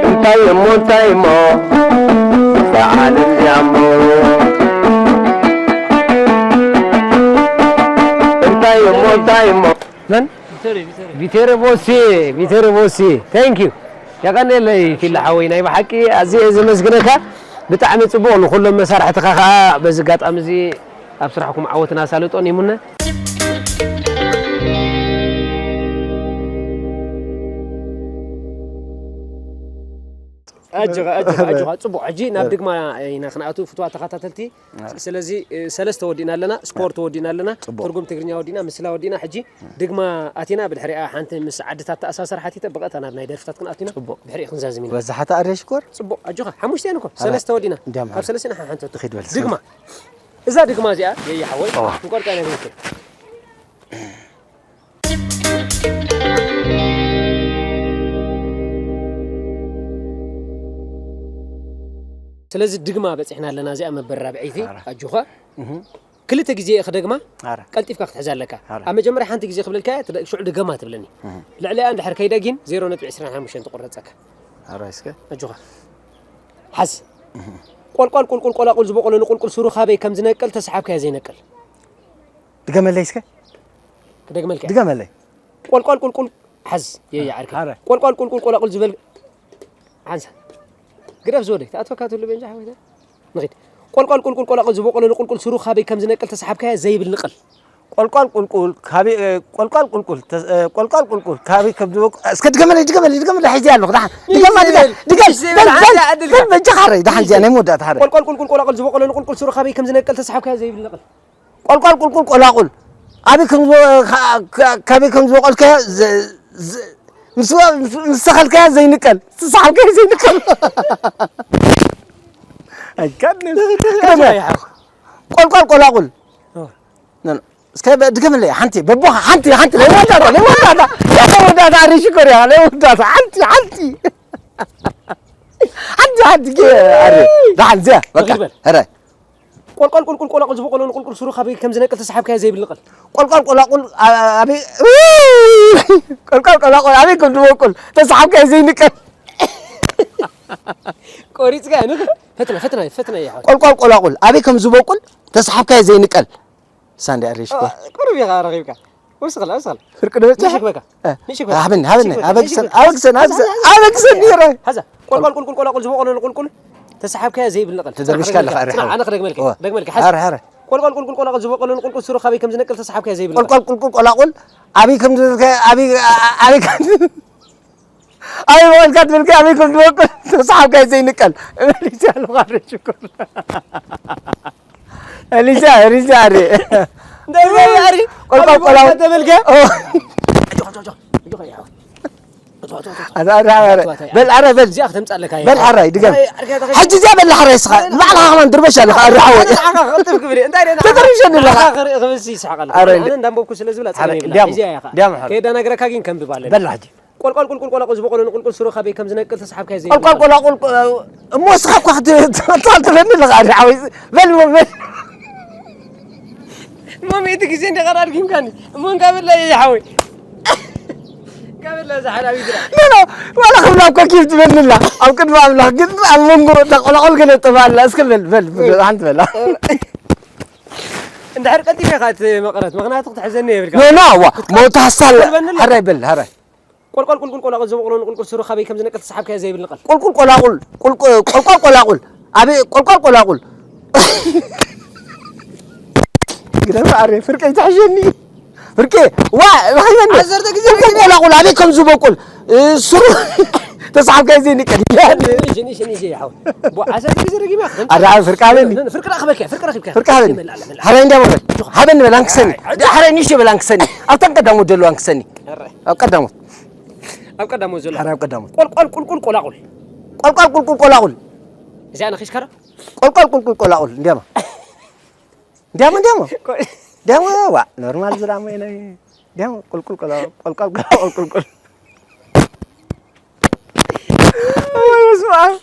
እንታይ እሞ እንታይ እሞ እዛ ዓለም እዚኣ እሞ እንታይ እሞ እንታይ እሞ መን? ቪተሬ፣ ቪተሬ። ቪተሬ ቦሲ፣ ቪተሬ ቦሲ። Thank you። የቐንየለይ ፊላ ሓወይ፣ ናይ ብሓቂ ኣዝየ እየ ዘመስግነካ። ብጣዕሚ ጽቡቕ፣ ንኹሎም መሳርሕትኻ ኸኣ በዚ ኣጋጣሚ እዚ ኣብ ስራሕኩም ዓወትን ኣሳልጦን ይምነ። ኣጆኻ፣ ኣጆኻ፣ ኣጆኻ። ጽቡቕ፣ ሕጂ ናብ ድግማ ኢና ክንኣቱ፣ ፍቱዋት ተኸታተልቲ። ስለዚ፣ እ፣ ሰለስተ ወዲእና ኣለና፣ ስፖርት ወዲእና ኣለና፣ ጽቡቕ። ትርጉም ትግርኛ ወዲእና፣ ምስላ ወዲእና። ሕጂ ድግማ ኣቲና፣ ብድሕሪኣ ሓንቲ ምስ ዓድታት ተኣሳሰር ሓቲተ፣ ብቐጥታ ናብ ናይ ደርፍታት ክንኣቱ ኢና። ጽቡቕ። ብድሕሪኡ ክንዛዝም ኢና። በዛሓት ኣደ ሽኮር? ጽቡቕ፣ ኣጆኻ። ሓሙሽተ እየን እኮ፣ ኣረ፣ ሰለስተ ወዲእና። እንዲያም ካብ ሓ-፣ ሰለስተ ኢና ሓንቲ ወዲእና። ትኺድ በል፣ ድግማ። እዛ ድግማ እዚኣ፣ የየ ሓወይ፣ እዋ። ክንቆርጣ ኢና ብዝብል። ስለዚ ድግማ በጺሕና ኣለና፣ እዚኣ መበል ራብዐይቲ። ኣረ። ኣጆኻ። እህ። ክልተ ግዜ እየ ክደግማ፣ ኣረ። ቀልጢፍካ ክትሕዛ ኣለካ። ኣረ። ኣብ መጀመርያ ሓንቲ ግዜ ክብለልካ እየ፣ ትደ-፣ ሽዑ ድገማ ትብለኒ። እህ። ልዕሊኣ እንድሕር ከይዳ ግን ዜሮ ነጥቢ ዕስራን ሓሙሽተን ትቑረጸካ። ኣረ፣ እስከ። ኣጆኻ። ሓዝ። እህ። ቆልቋል ቁልቁል ቆላቁል ዝበቆሎ ንቁልቁል ስሩ ካበይ ከም ዝነቅል ተሰሓብካዮ ዘይነቅል። ድገመለይ እስከ። ክደግመልካ። ድገመለይ። ቆልቋል ቁልቁል ሓዝ፣ የየ ዓርከይ። ኣረ። ቆልቋል ቁልቁል ቆላቁል ዝበል ሓንሳ። ግደፍ ዝወደይ፣ ተኣትወካ ትህሉ ቤንጃ ሓወይታ። ንኺድ። ቆልቋል ቁልቁል ቆላቁል ዝበቆሎ ንቁልቁል ስሩ ካበይ ከም ዝነቅል ተሰሓብካዮ ዘይብል ንቅል። ቆልቋል ቁልቁል ካበይ፣ እ፣ ቆልቋል ቁልቁል ተ-፣ እ፣ ቆልቋል ቁልቁል ካበይ ከም ዝበቆ-፣ እስከ ድገመለይ፣ ድገመለይ፣ ድገመለይ፣ ሒዘ ኣለኹ። ደሓን። ድገም፣ ድገም፣ ድገም፣ ድገም፣ ድገም፣ በል፣ በል፣ በል፣ በል፣ በጃኻ ሓረይ፣ ደሓን፣ እዚኣ ናይ መወዳእታ ሓረይ። ቆልቋል ቁልቁል ቆላቁል ዝበቆሎ ንቁልቁል ስሩ ካበይ ከም ዝነቅል ተሰሓብካዮ ዘይብል ንቅል። ቆልቋል ቁልቁል ቆላቁል ኣበይ ከም ዝወ-፣ ካ-፣ ካ-፣ ካበይ ከም ዝበቆልካዮ ዘ-፣ ዘ-፣ ምስ ወ-፣ ምስ፣ ምስ ተኸልካዮ ዘይንቀል፣ ዝሰሓብካዮ ዘይንቀል። ኣይካድን። ትኽክል፣ ትኽክል፣ ትኽክል። ቆልቋል ቆላቁል። ኦ። ነ-፣ ነ-፣ እስከ በ-፣ ድገምለይ፣ ሓንቲ፣ በቦኻ፣ ሓንቲ፣ ሓንቲ፣ ናይ መወዳእታ፣ ናይ መወዳእታ፣ ናይ መወዳእታ፣ ኣረ ሽኮር እያ፣ ናይ መወዳእታ፣ ሓንቲ፣ ሓንቲ። ሓንቲ፣ ሓንቲ፣ ገ-፣ ኣረ፣ ደሓን፣ እዚኣ፣ በቃ፣ ትኽክል በል። ኧረ። ቆልቋል ቁልቁል ቆላቁል ዝበቆሎ ንቁልቁል ስሩ ካበይ ከም ዝነቅል ተሰሓብካዮ ዘይብል ንቀል። ቆልቋል ቆላቁል ኣ-፣ ኣበይ፣ ቆልቋል ቆላቁል ኣበይ ከም ዝበቁል ተሰሓብካዮ ዘይንቀል። ቆሪጽካ ንኽ ፈትና ፈትና ፈትና ይሓ ቆልቋል ቆላቁል ኣበይ ከም ዝበቁል ተስሓብካዮ ዘይንቀል። ሳንዲ ኣሪሽ እኮ። ቁሩብ ኢኻ ረኺብካ። ወስኽላ ወስኽላ። ፍርቂ ዶ በጽሕ? ንሽክበካ። እ። ንሽክበካ። ሃብኒ፣ ሃብኒ። ንሽክበካ። ኣበግሰን፣ ንሽክበካ። ኣበግሰን፣ ንሽክበካ። ኣበግሰን፣ ኣበግሰን ነይረ። ሓዛ። ቆልቋል ቁልቁል ቆላቁል ዝበቆሎ ንቁልቁል ተስሓብካዮ ዘይብል ንቐል። ተደርቢሽካ ኣለኻ፣ ኣረ ሓወይ። ኣነ ክደግመልካ፣ እወ። ክደግመልካ። ሓዛ። ኣረ፣ ኣረ። ቆልቋል ቁልቁል ቆላቁል ዝበቆሎ ንቁልቁል ስሩ ካበይ ከም ዝነቅል ተስሓብካዮ ዘይብል ንቐል። ቆልቋል ቁልቁል ቆላቁል ኣበይ ከም ዝነቀ-፣ ኣበይ፣ ኣ-፣ ኣ-፣ ኣበይ ከም ኣበይ በቐልካ ትብልካ፣ ኣበይ ከም ዝበቁል ተስሓብካዮ ዘይንቀል። መሊሰ ኣለኹ፣ ኣረ ሽኮር። ኤሊሳ፣ ኤሊሳ፣ ኣሪ። እንታይ በል፣ ኣሪ? ቆልቋል፣ ኣበይ ቆላው። ቦታ ተበልከ? ኦ። ኣጆኻ፣ ኣጆኻ፣ ኣጆኻ፣ ኣጆኻ፣ ያው። ኣጆኻ፣ ኣጆኻ፣ ኣጆኻ። ኣታ፣ ኣታ፣ ኣታ። በል፣ ኣታ፣ በል። እዚኣ ከተምጻለካ እያ። በል፣ ሓራይ፣ ድገም። ኣይ፣ ኣርካ ተኸ-፣ ሕጂ እዚኣ በል፣ ሓራይ፣ እስኻ። ኣይ፣ ንባዕልኻ ከማን ድርበሽ ኣለኻ፣ ኣሪ ሓወይ። ንዓኻ ክቕጥፍ ክብል እየ። እንታይ ደኣ ንዓኻ? ተደርብሸኒ ኣለኻ። ንዓኻ ክርኢ ክብልሲ ይስሓቕ ኣለኹ። ኣረ፣ ኣነ እንደ-፣ እንዳንበብኩ ስለ ዝብላ ኣረ፣ ጸገም የብላን። እንዲያም፣ እዚኣ እያ ኸኣ። እንዲያም፣ ሓራይ። ከይዳናግረካ ግን ከንብብ ኣለና። በል፣ ሕጂ። ቆልቋል ቁልቁል ቆላቁል ዝበቆሎ ንቁልቁል ስሩ ካበይ ከም ዝነቅል ተስሓብካዮ ዘይብል ቆልቋል ቆላቁል ቆ-፣ እሞ እስኻ እኳ ክት-፣ ትቐልጥፈኒ ኣለኻ፣ ኣሪ ሓወይ። በል፣ በል፣ በል። እሞ ሚእቲ ግዜ እንደ ቀራር ጊምካኒ። እሞ እንካ በላ እየ ሓወይ። እንካ በላ እዛ ሓላዊ ግራ። ኖ፣ ኖ፣ ዋላ ክብላ እኮ ኪፍ ትበልኒ ኣላ። ኣብ ቅድሚ ኣምላኽ ግን ኣብ መንጎ እታ ቆላቁል ገለ ጠባ ኣላ። እስከ በል፣ በል፣ በል፣ ሓንቲ በላ። እንድሕር ቀልጢፈ ኢኻ እቲ መቐረት፣ ምኽንያቱ ክትሕዘኒ የብልካ። ኖ፣ ኖ፣ ዋ፣ ሞታ ሃሳል። ትበልኒ ኣላ። ሓራይ በል፣ ሓራይ። ቆልቋል ቁልቁል ቆላቁል ዝበቆሎ ንቁልቁል ስሩ ካበይ ከም ዝነቅል ተስሓብካዮ ዘይብል ንቐል። ቁልቁል ቆላቁል፣ ቁልቁ-፣ ቆልቋል ቆላቁል። ኣበይ ቆልቋል ቆላቁል። ግደም ኣረ፣ ፍርቀይ ትሕሸኒ። ፍርቀ፣ ዋ፣ ረኺበኒ። ዓሰርተ ግዜ ቁልቁል ረኺበ። ቆላቁል ኣበይ ከም ዝበቁል፣ እ፣ ስሩ ተስሓብካዮ ዘይንቀል። ንሽ፣ ንሽ፣ ንሽ፣ ይሓው። ቦ፣ ዓሰርተ ግዜ ረኺበ። ኣረ፣ ኣረ፣ ፍርቀ ኣበኒ። ፍርቂ ረኺበካ፣ ፍርቂ ረኺብካ። ፍርቂ ሃበኒ። መላእ፣ መላእ። ሓራይ እንዳ በል። ሃበኒ በል፣ ኣንክሰኒ። ሓራይ ንሽ በል፣ ኣንክሰኒ። ኣብተን ቀዳሞት ዘለዋ ኣንክሰኒ። ኣረ። ኣብ ቀዳሞት። ኣብ ቀዳሞት ዘሎ። ሓራይ ኣብ ቀዳሞት። ቆልቋል ቁልቁል ቆላቁል። ቆልቋል ቁልቁል ቆላቁል። እዚኣ ነኺስካ ዶ? ቆልቋል ቁልቁል ቆላቁል። እንዲያማ። እንዲያማ፣ እንዲያማ። ቆይ። እንዲያማ፣ ዋ፣ ኖርማል ዝራሞ የለ። እንዲያማ፣ ቁልቁል ቆላቁል፣ ቆልቋል ቆላቁል ቁልቁል። ወይ በስመ ኣብ።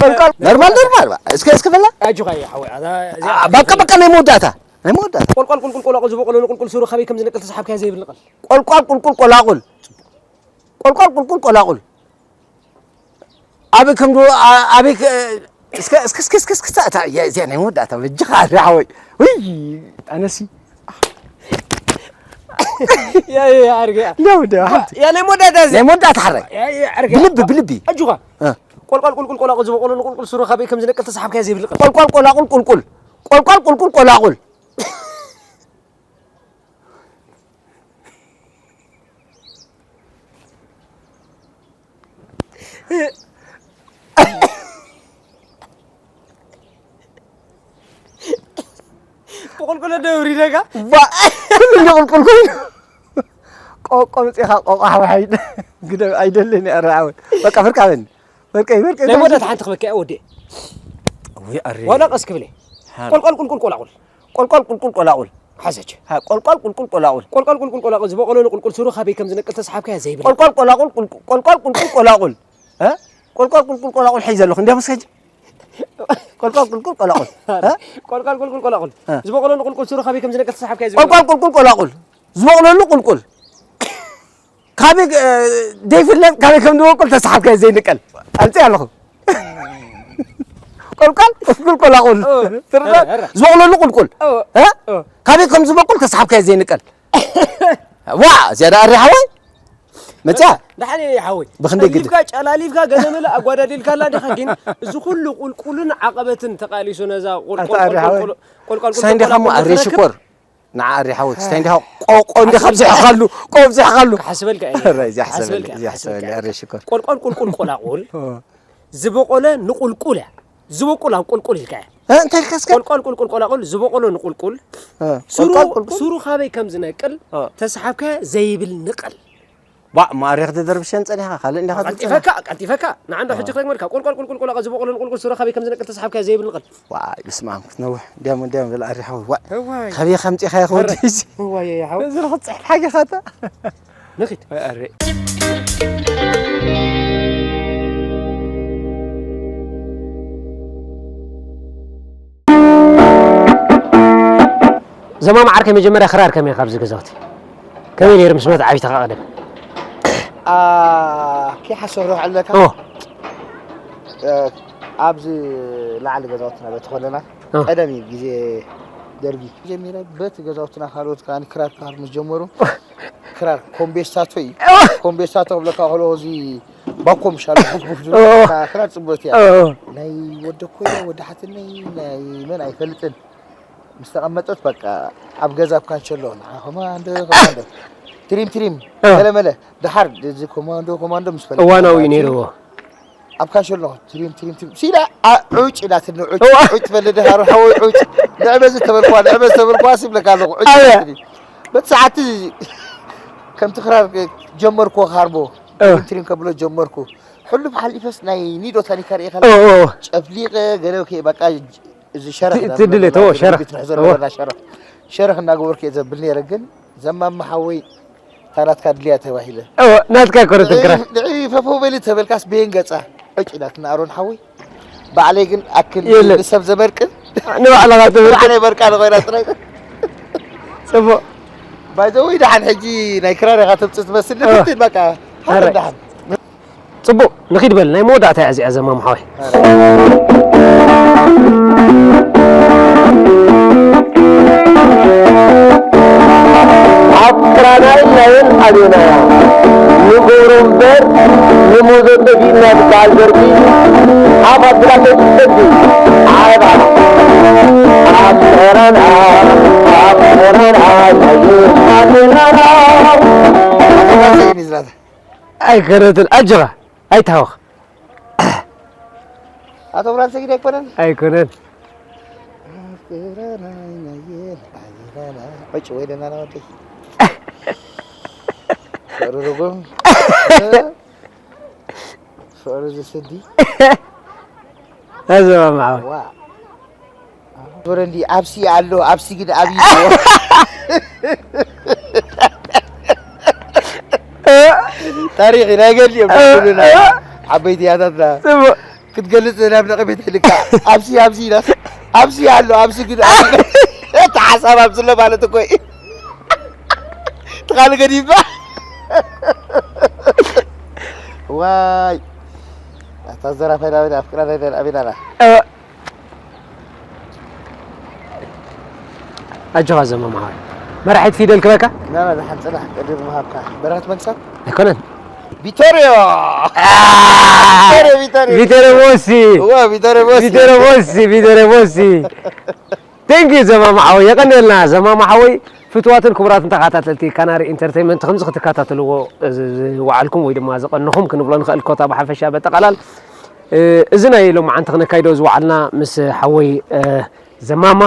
ቆልቋል፣ ኖርማል፣ ኖርማል፣ ዋ። እስከ፣ እስከ በላ። ኣጆኻ፣ ሓወይ፣ ኣዛ፣ እዚኣ። ኣ፣ በቃ፣ በቃ፣ ናይ መወዳእታ። ናይ መወዳእታ። ቆልቋል ቁልቁል ቆላቁል ዝበቆሎ ንቁልቁል ስሩ ካበይ ከም ዝነቅል ተስሓብካዮ ዘይብል ንቐል። ቆልቋል ቁልቁል ቆላቁል። ቆልቋል ቁልቁል ቆላቁል። ኣበይ ከም ዶ-፣ ኣ-፣ ኣበይ ከ-፣ እስከ፣ እስከ፣ እስከ፣ እስከ፣ እስከ፣ እታ፣ እታ፣ እያ፣ እዚኣ ናይ መወዳእታ በጃኻ፣ ኣረ ሓወይ። ውይ፣ ኣነሲ። ያ፣ ያ፣ ያ፣ ኣርገ። እንዲያው፣ እንዲያው፣ ሓንቲ። ያ፣ ናይ መወዳእታ እዚ። ናይ መወዳእታ ሓራይ። ያ፣ ያ፣ ኣርገ። ብልቢ፣ ብልቢ። ኣጆኻ። እ። ቆልቋል ቁልቁል ቆላቁል ዝበቆሎ ንቁልቁል ስሩ ካበይ ከም ዝነቅል ተስሓብካዮ ዘይብል ንቐል። ቆልቋል ቆላቁል ቁልቁል። ቆልቋል ቁልቁል ቆላቁል። ብቁልቁለት ዶ የውሪደካ? ባ፣ ኩሉ እንደ ቁልቁል ኮይኑ። ቆቆ ምጽኻ ቆቆ ሓወሓይ። ግደ ኣይደልን፣ ኣረ ሓወይ። በቃ ፍርቃ በል። ወርቀይ፣ ወርቀይ፣ ናይ ወርቀይ። መወዳእታ ሓንቲ ክበኪ እያ ወዲ። ወይ ኣረ። ዋላ ቀስ ክብል እየ። ሓር። ቆልቋል ቁልቁል ቆላቁል። ቆልቋል ቁልቁል ቆላቁል። ሓዘች። ሃ፣ ቆልቋል ቁልቁል ቆላቁል። ቆልቋል ቁልቁል ቆላቁል ዝበቆሎ ንቁልቁል ስሩ ካበይ ከም ዝነቅል ተስሓብካዮ ዘይብል። ቆልቋል ቆላቁል ቁልቁል፣ ቆልቋል ቁልቁል ቆላቁል። እ? ቆልቋል ቁልቁል ቆላቁል ሒዘ ኣለኹ። እንዲያ መስከጅ። ቆልቋል ቁልቁል ቆላቁል። እ? ቆልቋል ቁልቁል ቆላቁል። እ። ዝበቆሎ ንቁልቁል ስሩ ካበይ ከም ዝነቅል ተስሓብካዮ ዘይብል። ቆልቋል ቁልቁል ቆላቁል። ዝበቑለሉ ቁልቁል። ካበይ፣ እ፣ ዘይፍለጥ ካበይ ከም ዝበቁል ተሰሓብካዮ ዘይንቀል። ኣምፅእ ኣለኹ። ቆልቋል፣ ቁልቁል፣ ቆላቁል። እ፣ ትርዳእ? ኧረ፣ ኧረ። ዝበቑለሉ ቁልቁል። እ፣ እ? እ። ካበይ ከም ዝበቁል ተሰሓብካዮ ዘይንቀል። ዋ፣ ዝያዳ ኣሪ ሓወይ። መፅያ? ደሓን እየ ሓወይ። ብኽንደይ ግድን? ጠሊፍካ፣ ጨላሊፍካ፣ ገለ መለ ኣጓዳዲልካላ ዲኻ? ግን እዚ ኩሉ ቁልቁልን ዓቐበትን ተቓሊሱ ነዛ ቁልቁል፣ ኣታ ኣሪ ሓወይ። ቁልቁል፣ ቁልቁል፣ ቁልቁል፣ ሳይ እንዲኻ እሞ ቆላቁል ኣሪ ንኽረክብ ሽኮር። ንዓ ኣሪ ሓወት፣ ስታይ እንዲኻ ቆቆ እንዲኻ ኣብዚሕኻሉ፣ ቆ ኣብዚሕኻሉ። ክሓስበልካ እየ። ኣረ፣ እዚ ሓስበልካ፣ ክሓስበልካ፣ እዚ ሓስበልካ። ሓስበልካ፣ ኣሪ ሽኮር። ቆልቋል ቁልቁል ቆላቁል እ። ዝበቆለ ንቁልቁል እያ። ዝበቁል ኣብ ቁልቁል ኢልካ እያ። እ፣ እንታይ ኢልካ እስከ? ቆልቋል ቁልቁል ቆላቁል፣ ዝበቆለ ንቁልቁል። እ፣ ስሩ፣ ቆልቋል ቁልቁል። ስሩ ካበይ ከም ዝነቅል እ። ተስሓብካዮ ዘይብል ንቀል። ባ፣ ማሪኽ ተደርብሸን ጸኒኻ፣ ካልእ እንዲኻ ቀልጢፈካ፣ ትጽንሕ። ቀልጢፈካ። ንዓንዶ ሕጂ ክደግመልካ። ቆልቋል ቁልቁል ቆላቁል ዝበቆለ ንቁልቁል ስሩ ካበይ ከም ዝነቅል ተስሓብካዮ ዘይብል ንቀል። ዋይ፣ በስመ ኣብ ክትነውሕ። እንዲያም፣ እንዲያም፣ በል ኣሪ ሓወይ። ዋእ። እዋይ። ካበይ ከምጺእካዮ ክወዲ ዋይ። እዚ? እዋይ፣ ሓወይ። እዚ ንኽትጽሕፍ ሓጌኻ እታ። ንኺድ። ዋይ፣ ኣሪ። ዘማም ዓርከይ፣ መጀመርያ ክራር ከመይ ኢኻ ኣብዚ ገዛውቲ? ከመይ ነይሩ ምስ መትዓቢትኻ ቀደም? ኣ፣ ከይሓሰብኩ ኣለካ? ኦ። ኣብዚ ላዕሊ ገዛውትና በቲ ከለና እ። ቀደም እዩ፣ ግዜ ደርጊ ጀሚረ በቲ ገዛውትና ካልኦት ከኣ ክራር ክሃር ምስ ጀመሩ ክራር ኮምቤስታቶ እዩ። ኮምቤስታቶ ክብለካ ከሎ እዚ ባኮ ምሻል ቡፍ ቡፍ ዝብል ኦ። ክራር ጽቡቅ እያ። ኦ። ናይ ወደ ኮይነ ወደ ሓትነይ ናይ መን ኣይፈልጥን። ምስ ተቐመጠት በቃ ኣብ ገዛ ኣብ ካንሸሎ ንዓ ኮማንዶ ኮማንዶ ትሪም ትሪም እ። መለ መለ ደሓር እዚ ኮማንዶ ኮማንዶ ምስ ፈለጥ እዋናዊ እዩ ነይርዎ። ኣብ ካንሸሎ ትሪም ትሪም ትሪም ሲላ ዑጭ ኢላትኒ። ዑጭ እዋ። ዑጭ ትበል ደሃሩ ሓወይ ዑጭ። ንዕበዚ ተበልኳ ንዕበዚ ተበልኳ ሲብለካ ኣለኹ። ዑጭ ኣየ። ኢላትኒ። በቲ ሰዓት ከምቲ ክራር ጀመርኩ ክሃርቦ እ። ትሪም ትሪም ከብሎ ጀመርኩ። ሕሉፍ ሓሊፈስ ናይ ኒዶ ታኒካ ርኢኻ ኦ፣ ኦ። ጨፍሊቐ ገለ ከ በቃ እዚ ሸረኽ ቲ-፣ ዳ-፣ ትድለ ዳ-፣ ተዎ፣ ዳ-፣ ሸረኽ። ቤት ምሕዘር ተዎ። ነበርና ሸረኽ። ሸረኽ እናገበርኩ እየ ዘብል ነይረ፣ ግን ዘማማ ሓወይ እታ ናትካ ድልያ ተባሂለ። እዎ፣ ናትካ ኮረትን ክራር። ንዒ፣ ንዒ ፈፈው በሊ ተበልካስ በየን ገጻ? ዕጭ ኢላትና ኣሮን ሓወይ። ባዕለይ ግን ኣክል የለን። ንሰብ ዘመርቅን ንባዕልኻ ትብል። ባዕለይ በርቃ ንኾይና ጥራይ። ጽቡቕ። ባይ ዘ ወይ ደሓን ሕጂ ናይ ክራር ኢኻ ተምጽእ ትመስል። እዎ። ንፍትን በቃ። ኣረ። ደሓን። ጽቡቕ፣ ንኺድ በል፣ ናይ መወዳእታ እያ እዚኣ ዘማም ሓወይ። ኣብ ጥራናይ ናየን ኣቤና ንገብሮ እምበር ንሞዘ ጠፊእና ዝበሃል ደርፊ ኣብ ኣፍሪቃ ተዝሰዲ ዓባ ኣብ ጥራና ኣብ ጥራና ናየን ኣቤና ኣይከረትን ኣጆኻ ኣይትሃወኽ። ኣቶ ብርሃን ሰጊድ ኣይኮነን? ኣይኮነን። ዕጭ ወይ ደናና ወደይ። ፍቕሪ ርጉም። ፍቕሪ ዝስዲ። ኣዘማምዓዊ። ዋ። ዞረ እንዲ ኣብሲ ኣሎ፣ ኣብሲ ግን ኣብይ ታሪኽ ኢና ገድል እዮም ዝብሉና ዓበይቲ ያታትና። ጽቡቕ። ክትገልጽ ናብ ነቐፌት ኢልካ፣ ኣብሲ፣ ኣብሲ ኢላስ፣ ኣብሲ ኣሎ፣ ኣብሲ ግን ኣብይ እቲ ሓሳብ ኣብዚ ኣሎ ማለት እኮ እዩ። ትኻል ገዲባ። ዋይ። ኣታ ዘራፋይ ናበይ ኣፍቅራ ናይ ኣቤናና። ኣጆኻ ዘመ መሓሪ። መራሒት ፊደል ክበካ? ናበ ዝሓን ጽናሕ ቅድም ምሃብካ። በረኸት መንግስታት? ኣይኮነን። ቪቶሪዮ! አ! ቪቶሪዮ፣ ቪቶሪዮ። ቪቶሪዮ ቦሲ! እወ፣ ቪቶሪዮ ቦሲ። ቪቶሪዮ ቦሲ፣ ቪቶሪዮ ቦሲ። Thank you ዘማማ ሓወይ፣ የቐንየልና ዘማማ ሓወይ። ፍትዋትን ክቡራትን ተኸታተልቲ ካናሪ ኢንተርቴይንመንት፣ ከምዚ ክትከታተልዎ ዝ-፣ ዝወዓልኩም ወይ ድማ ዝቐንኹም ክንብሎ ንኽእል፣ ኮታ ብሓፈሻ በጠቓላል፣ እ፣ እዚ ናይ ሎማዓንቲ ክነካይዶ ዝወዓልና ምስ ሓወይ፣ እ፣ ዘማማ፣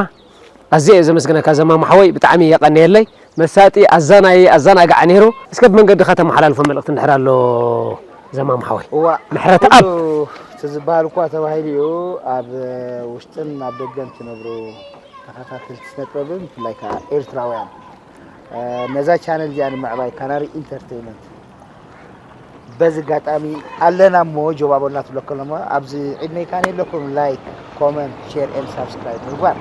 ኣዝየ እየ ዘመስግነካ ዘማማ ሓወይ፣ ብጣዕሚ የቐንየለይ። መሳጢ፣ ኣዛናዪ፣ ኣዘናጋዒ ነይሩ። እስከ ብመንገድኻ ተመሓላልፎ መልእኽቲ እንድሕር ኣሎ ዘማማ ሓወይ? እዋ፣ ምሕረት ኣብ። ኩሉ እቲ ዝበሃል እኳ ተባሂሉ እዩ። ኣብ ውሽጥን ኣብ ደገን ትነብሩ ተኸታተልቲ ስነ ጥበብን ብፍላይ ከዓ ኤርትራውያን፣ እ፣ ነዛ ቻነል እዚኣ ንምዕባይ ካናሪ ኢንተርቴይንመንት በዚ ኣጋጣሚ ኣለና እሞ ጆባቦልና ትብለከ ኣለሞ ኣብዚ ዕድመይ ካን የለኩም ላይክ ኮመንት ሼር ኤን ሳብስክራይብ ምግባር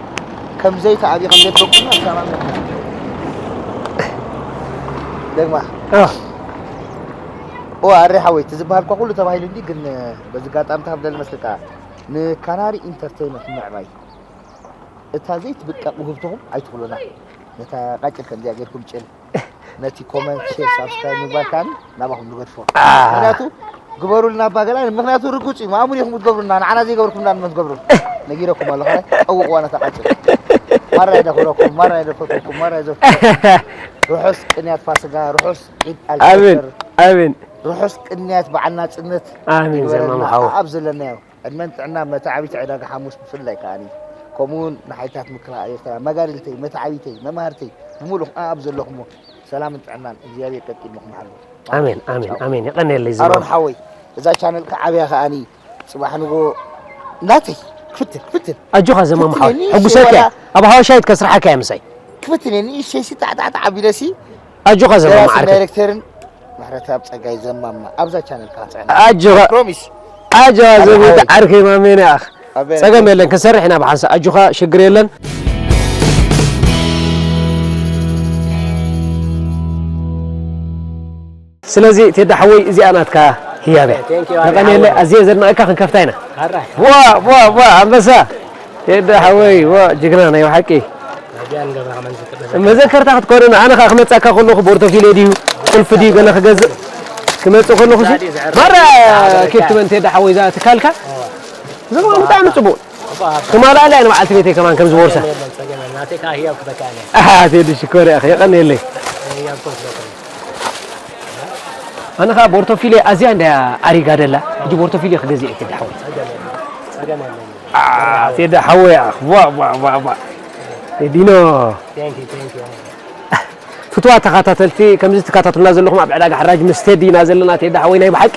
ከም ዘይተኣብዩ ከም ዘይትረኩና ሰላም ነበር። ደግማ ኦ። ኦ ኣሬ ሓወይ እቲ ዝበሃልኳ ኩሉ ተባሂሉ እንዲ ግን በዚ ኣጋጣሚ ታብደል መስልካ ንካናሪ ኢንተርቴይንመንት ምዕባይ እታ ዘይትብቀቕ ውህብትኹም ኣይትኽሉና። ነታ ቃጭል ከምዚኣ ጌርኩም ጭል ነቲ ኮመንት ሼር ሳብስክራይብ ምግባር ከዓኒ ናባኹም ንገድፎ። ኣህ። ምኽንያቱ ግበሩልና ኣባ ገላ ምኽንያቱ ርጉጽ እዩ። ማእሙን ኢኹም ትገብሩና ንዓና ዘይገበርኩምና ንመን ትገብሩ? ነጊረኩም ኣለኹ። ጠውቕዋ ነታ ቃጭል። ማራ ይደኽረኩም፣ ማራ ይደፈተኩም፣ ማራ ይዘፍኩም። ርሑስ ቅንያት ፋስጋ፣ ርሑስ ዒድ ኣሜን፣ ኣልፈጥር። ኣሜን። ርሑስ ቅንያት በዓል ናጽነት ኣሜን። ይግበረልና። ዘማም ሓው። ኣብ ዘለናዮ ዕድመን ጥዕና መተዓቢቲ ዕዳጋ ሓሙስ ብፍላይ ከዓኒ ከምኡውን ንሓይልታት ምክልኻል ኤርትራ መጋድልተይ መተዓቢተይ መምሃርተይ ብምሉእ ኣብ ዘለኹሞ ሰላምን ጥዕናን እግዚኣብሔር ቀቂድሞ ክምሓሉ። ኣሜን፣ ኣሜን፣ ኣሜን። የቐንየለይ ኣሮን ዝማም። ሓወይ እዛ ቻነል ከዓብያ ከዓኒ ጽባሕ ንጎ ናተይ ክፍትን ክፍትን ኣጆኻ ዘማም ሓወይ። ክፍትን የኒ ሕጉሰካ እየ። ወላ ኣብ ሃዋሻይት ከስርሓካ እየ ምሳይ። ክፍትን የኒ ሸይሲ ጣዕጣዕጣዕ ኣቢለሲ ኣጆኻ ዘማም ደራሲ ዓርከይ። ዳይሬክተርን ምሕረተኣብ ጸጋይ ዘማማ ኣብዛ ቻነል ካጽዕና። ኣጆኻ። ፕሮሚስ። ኣጆኻ ኣጆኻ ዘሚት ሓወይ። ዓርከይ ማሜና ኣኽ። ኣበይ ጸገም የለን፣ ክንሰርሕ ኢና ብሓንሳእ። ኣጆኻ፣ ሽግር የለን። ስለዚ ቴዳ ሓወይ፣ እዚኣ ናትካ ያበ ተቀኔለ ኣዝየ ዘድናእካ ክንከፍታ ኢና። ዋ ዋ ዋ ኣንበሳ ቴዳ ሓወይ ዋ ጅግና ናይ ብሓቂ። መዘከርታ ክትኮነና ኣነ ከዓ ክመፃካ ከለኹ ቦርቶፊሌ ድዩ ቁልፊ ድዩ ገለ ክገዝእ ክመፅእ ከለኹ ማራ ኬፕትመን ቴዳ ሓወይ እዛ ትካልካ ዘማ ብጣዕሚ ፅቡቅ። ክማልኣለያ ንበዓልቲ ቤተይ ከማን ከም ዝወርሳ። ኣሃ ቴዲ ሽኮር ያኸ የቐንየለይ። ኣነ ከዓ ቦርቶፊሌ ኣዝያ እንዳ ኣሪጋ ደላ እጂ ቦርቶፊሌ ክገዝእ እየ ቴዲ ሓወይ። ቴዲ ሓወይ ኣኽ ዋ ዋ ዋ ዋ ቴዲኖ። ፍትዋ ተኸታተልቲ ከምዚ ትከታተሉና ዘለኹም ኣብ ዕዳጋ ሓራጅ ምስ ቴዲ ኢና ዘለና። ቴዲ ሓወይ ናይ ብሓቂ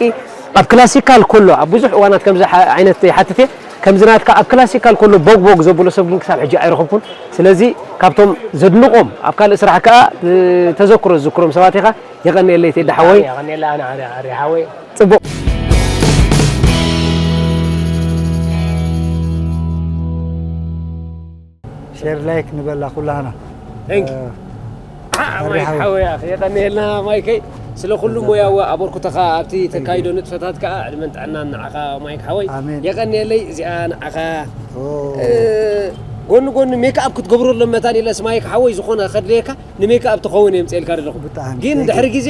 ኣብ ክላሲካል ኮሎ ኣብ ብዙሕ እዋናት ከምዚ ዓይነት ይሓትት እየ። ከምዚ ናትካ ኣብ ክላሲካል ኮሎ ቦግ ቦግ ዘብሎ ሰብ ግን ክሳብ ሕጂ ኣይረኸብኩን። ስለዚ ካብቶም ዘድንቖም ኣብ ካልእ ስራሕ ከኣ ተዘክሮ ዝዝክሮም ሰባት ኢኻ። የቐንየለይ ቴዲ ሓወይ። ጽቡቕ። ሼር ላይክ ንበላ ኩላህና። ማይክ ሓወይ ኣኸ የቐንየልና ማይከይ ስለ ኩሉ ሞያዊ ኣበርኩተኻ ኣብቲ ተካይዶ ንጥፈታት ከዓ ዕድመን ጥዕናን ንዓኻ ማይክ ሓወይ። የቐንየለይ እዚኣ ንዓኻ። ጎኒ ጎኒ ሜክኣፕ ክትገብረሎም መታን ኢለስ ማይክ ሓወይ ዝኾነ ከድልየካ ንሜክኣፕ ትኸውን እየ ምፅኤልካ ዘለኹ። ግን ድሕሪ ግዜ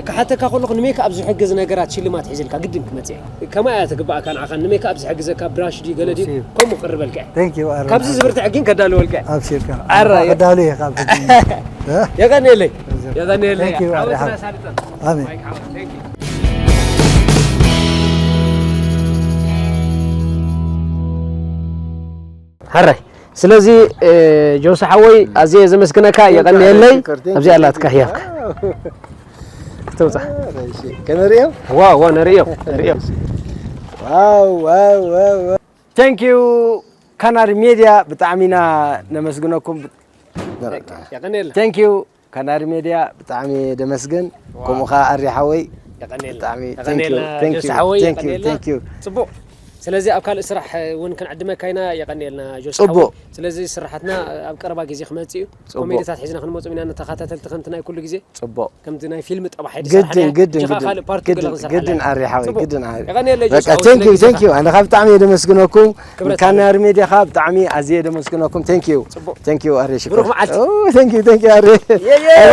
ክሓተካ ከለኹ ንሜክኣፕ ዝሕግዝ ነገራት ሽልማት ሒዝልካ ግድን ክመፅእ እየ። ከማይ እያ ትግባኣካ ንዓኻ ንሜክኣፕ ዝሕግዘካ ብራሽ ድዩ ገለ ድዩ ከምኡ ክቕርበልካ እየ። ካብዚ ዝብርትዕ ግን ከዳልወልካ እየ። ኣብሲርካ ኣራ ከዳሉ እየ ካብ የቐንየለይ የቐንየለይ ዓወትና ሳልጠን ኣሜን። ሕራይ ስለዚ ጆሲ ሓወይ ኣዝየ ዘመስግነካ የቐንየለይ። ኣብዚኣ ኣላትካ ህያብካ ክትውፃ ከነሪኦ ዋ ዋ ነርእዮ ነርእዮ ዋው ዋው ዋው ቴንክ ዩ ካናሪ ሜድያ ብጣዕሚ ኢና ነመስግነኩም። ቴንክ ዩ ካናሪ ሜድያ ብጣዕሚ ደመስግን። ከምኡ ከዓ ኣሪ ሓወይ ብጣዕሚ ጽቡቅ። ስለዚ ኣብ ካልእ ስራሕ እውን ክንዕድመካ ኢና። የቀንየልና ጆስ ሓወይ። ስለዚ ስራሓትና ኣብ ቀረባ ግዜ ክመጽእ እዩ። ኮሜዲታት ሒዝና ክንመጽእ ኢና። ንተኸታተልቲ ከምቲ ናይ ኩሉ ግዜ ጽቡቅ። ከምቲ ናይ ፊልም ጠባሕ ግድን ግድን ግድን ካልእ ፓርት ግድን ኣሪ ሓወይ ግድን ኣሪ። የቀንየለይ ጆስ ሓወይ። ቴንክ ዩ ቴንክ ዩ ኣነ ካብ ብጣዕሚ የደመስግነኩም። ካናሪ ሜድያ ከዓ ብጣዕሚ ኣዝየ የደመስግነኩም። ቴንክ ዩ ቴንክ ዩ ኣሪ ሽኮር። ብሩክ መዓልቲ። ቴንክ ዩ ቴንክ ዩ ኣሪ።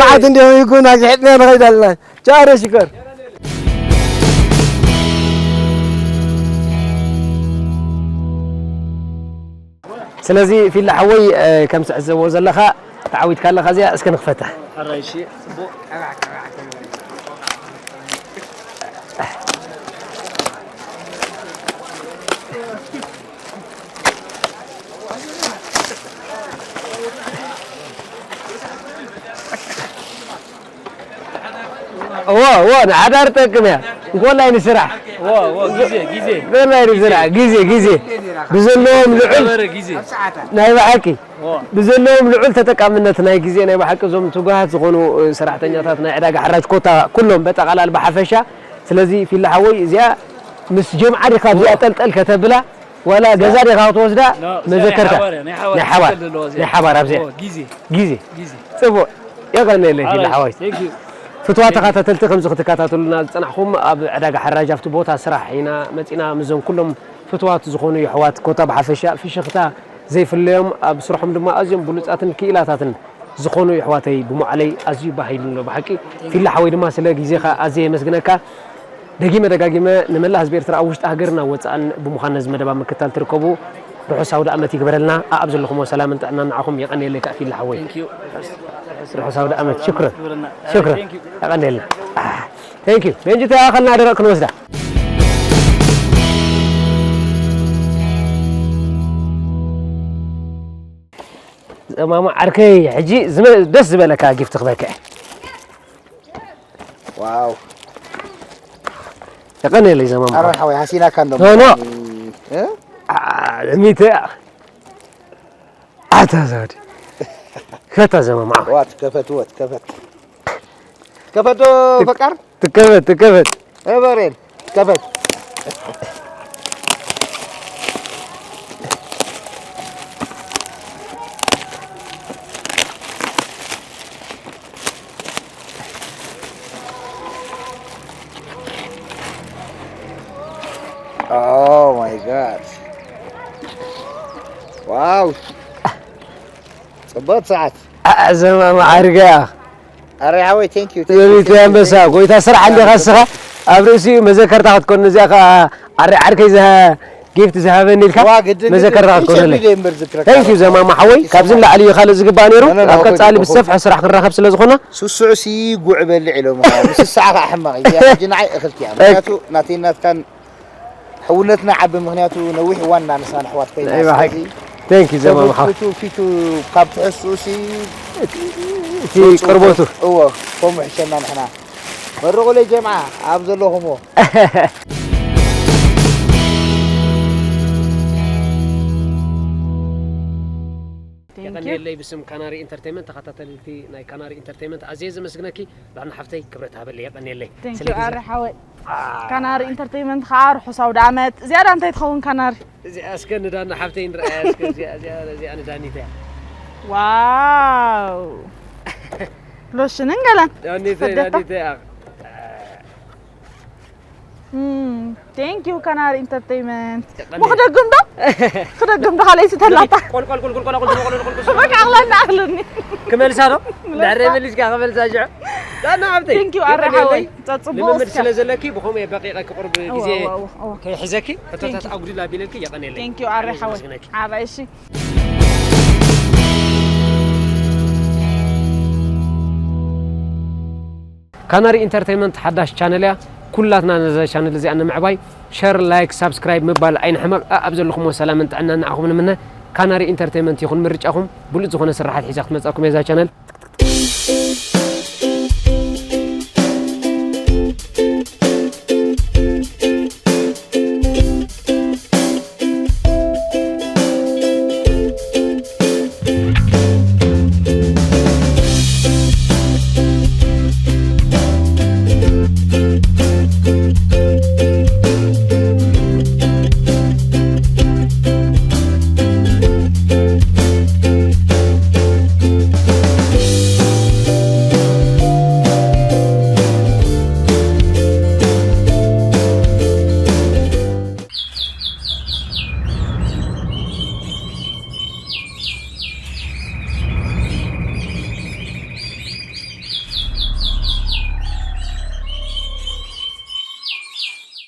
መዓት እንዲሆም ይኩን ኣግሒጥና ንኸይድ ኣለና። ቻው ኣሪ ሽኮር። ስለዚ ፊላ ሓወይ ከም ትዕዘቦ ዘለኻ ተዓዊትካ ኣለኻ እዚኣ እስከ ንኽፈታ። እዎ እዎ ንሓዳር ጠቅም እያ እንኮላይ ንስራሕ ግዜ ግዜ ንስራሕ ግዜ ግዜ ብዘለዎም ልዑል ናይ ብሓቂ ብዘለዎም ልዑል ተጠቃምነት ናይ ግዜ ናይ ብሓቂ እዞም ትጉሃት ዝኾኑ ሰራሕተኛታት ናይ ዕዳጋ ሓራጅ ኮታ ኩሎም በጠቓላል ብሓፈሻ። ስለዚ ፊላ ሓወይ እዚኣ ምስ ጀምዓ ዲኻ ኣብዚኣ ጠልጠል ከተብላ ዋላ ገዛ ዲኻ ክትወስዳ መዘከርታ ናይ ሓባር ናይ ሓባር ኣብዚኣ ግዜ ጽቡቕ የቐንየለይ ፊላ ሓወይ። ፍትዋት ተኸታተልቲ ከምዚ ክትከታተሉና ዝጸናሕኹም ኣብ ዕዳጋ ሓራጅ ኣብቲ ቦታ ስራሕ ኢና መጺና ምስዞም ኩሎም ፍትዋት ዝኾኑ የሕዋት ኮታ ብሓፈሻ ፍሽኽታ ዘይፍለዮም ኣብ ስርሖም ድማ ኣዝዮም ብሉጻትን ክኢላታትን ዝኾኑ የሕዋተይ ብሞዓለይ ኣዝዩ ባህ ኢሉኒ ኣሎ ብሓቂ። ፊላ ሓወይ ድማ ስለ ግዜኻ ኣዝየ የመስግነካ። ደጊመ ደጋጊመ ንመላእ ህዝቢ ኤርትራ ኣብ ውሽጢ ሃገርን ኣብ ወጻእን ብምዃን ነዚ መደብ ኣብ ምክትታል ትርከቡ ርሑስ ኣውደኣመት ይግበረልና። ኣኣብ ዘለኹሞ ሰላምን ጥዕናን ንዓኹም። የቐንየለይ ከኣ ፊላ ሓወይ። ርሑስ ኣውደኣመት። ሽክረን ሽክረን። የቐንየልና። Thank you። መንጂ ተያኸልና ደረቕ ክንወስዳ። ዘማማ ዓርከይ ሕጂ ደስ ዝበለካ ጊፍት ክበክዕ። ዋው የቐንየለይ ዘማማ። ኣረ ሓወይ ሃሲናካ እንዶ። ኖ ኖ። እ? ሚተ ኣታ ዘውዲ። ከታ ዘማማ። ዋት ከፈት ወት ከፈት። ከፈት ዶ ፈቃር? ትከፈት ትከፈት። እበሬን ከፈት። Oh my god. Wow. ጽቡቅ ሰዓት። ኣዘማ ማዓርገ ኣረ ሓወይ thank you. ዘሪቱ ኣንበሳ ጎይታ ስራሕ እንዲኻ እስኻ ኣብ ርእሲኡ መዘከርታ ክትኮን እዚኣ ከዓ ኣረ ዓርከይ ዝሃ ጊፍት ዝሃበኒ ኢልካ ዋ ግድን መዘከርታ ክትኮነለይ። Thank you ዘማማ ሓወይ ካብዚ ንላዕሊ እዩ ካልእ ዝግባእ ነይሩ። ኣብ ቀጻሊ ብዝሰፍሐ ስራሕ ክንራኸብ ስለ ዝኾና ስስዑ ሲ ጉዕ በልዕ ኢሎም ምስ ሰዓኻ ሕማቕ እዩ። ንዓይ እኽልኪ እያ ምክንያቱ ናተይ ናትካን ሕውነትና ዓቢ ምክንያቱ ነዊሕ እዋን እና ንስኻን ኣሕዋት ኮይና ናይ ብሓቂ። ስለዚ Thank you ዘማማ ሓወይ። ተበርክቱ ፊቱ ካብ ትሕስኡ ሲ እቲ ቅርበቱ እዎ ከምኡ ሕሸና ንሕና መርቑለይ ጀምዓ ኣብ ዘለኹምዎ የቐንየለይ ብስም ካናሪ ኢንተርቴይመንት ተኸታተልቲ ናይ ካናሪ ኢንተርቴይመንት ኣዝየ ዘመስግነኪ። ዳና ሓፍተይ ክብረት ሃበለይ የቐንየለይ። Thank you ኣረ ሓወይ። ካናሪ ኢንተርቴይመንት ከዓ ርሑስ ኣውደ ዓመት። ዝያዳ እንታይ ትኸውን ካናሪ? እዚኣ እስከ ንዳና ሓፍተይ ንረኣያ እስከ እዚኣ እዚኣ እዚኣ ንዳኒት እያ። ዋው ሎሽንን ገለን ዳኒተይ ፈደታ ዳኒተይ እያ። Thank you ካናሪ ኢንተርቴይመንት። ክደግም ዶ ክደግም ዶ ካልኣይ ስተላታ ቆልቆል ቆልቆል ቆልቆል ቆልቆል ቆልቆል በቃ ኣቕለኒ ኣቕለኒ ክመልሳ ዶ? ድሕሪ መሊስካ ክመልሳ ሽዑ ዳና ሓፍተይ Thank you ኣረ ሓወይ ጸጽቦ ልምምድ እስከ ስለ ዘለኪ ብኸምኡ እየ በቂቐ ክቕርብ ግዜ እወ፣ እወ፣ እወ። ከይሕዘኪ ሕቶታት ኣጉድል ኣቢለልኪ የቐንየለይ። Thank you ኣረ ሓወይ ኣመስግነኪ። ዓባይ እሺ ካናሪ ኢንተርቴይመንት ሓዳሽ ቻነል እያ። ኩላትና ነዛ ቻነል እዚኣ ንምዕባይ ሸር፣ ላይክ፣ ሳብስክራይብ ምባል ኣይንሕመቕ። ኣብ ዘለኹምዎ ሰላምን ጥዕናን ንዓኹም ንምነ። ካናሪ ኢንተርቴይመንት ይኹን ምርጫኹም። ብሉጽ ዝኾነ ስራሓት ሒዛ ክትመጻኩም እያ እዛ ቻነል።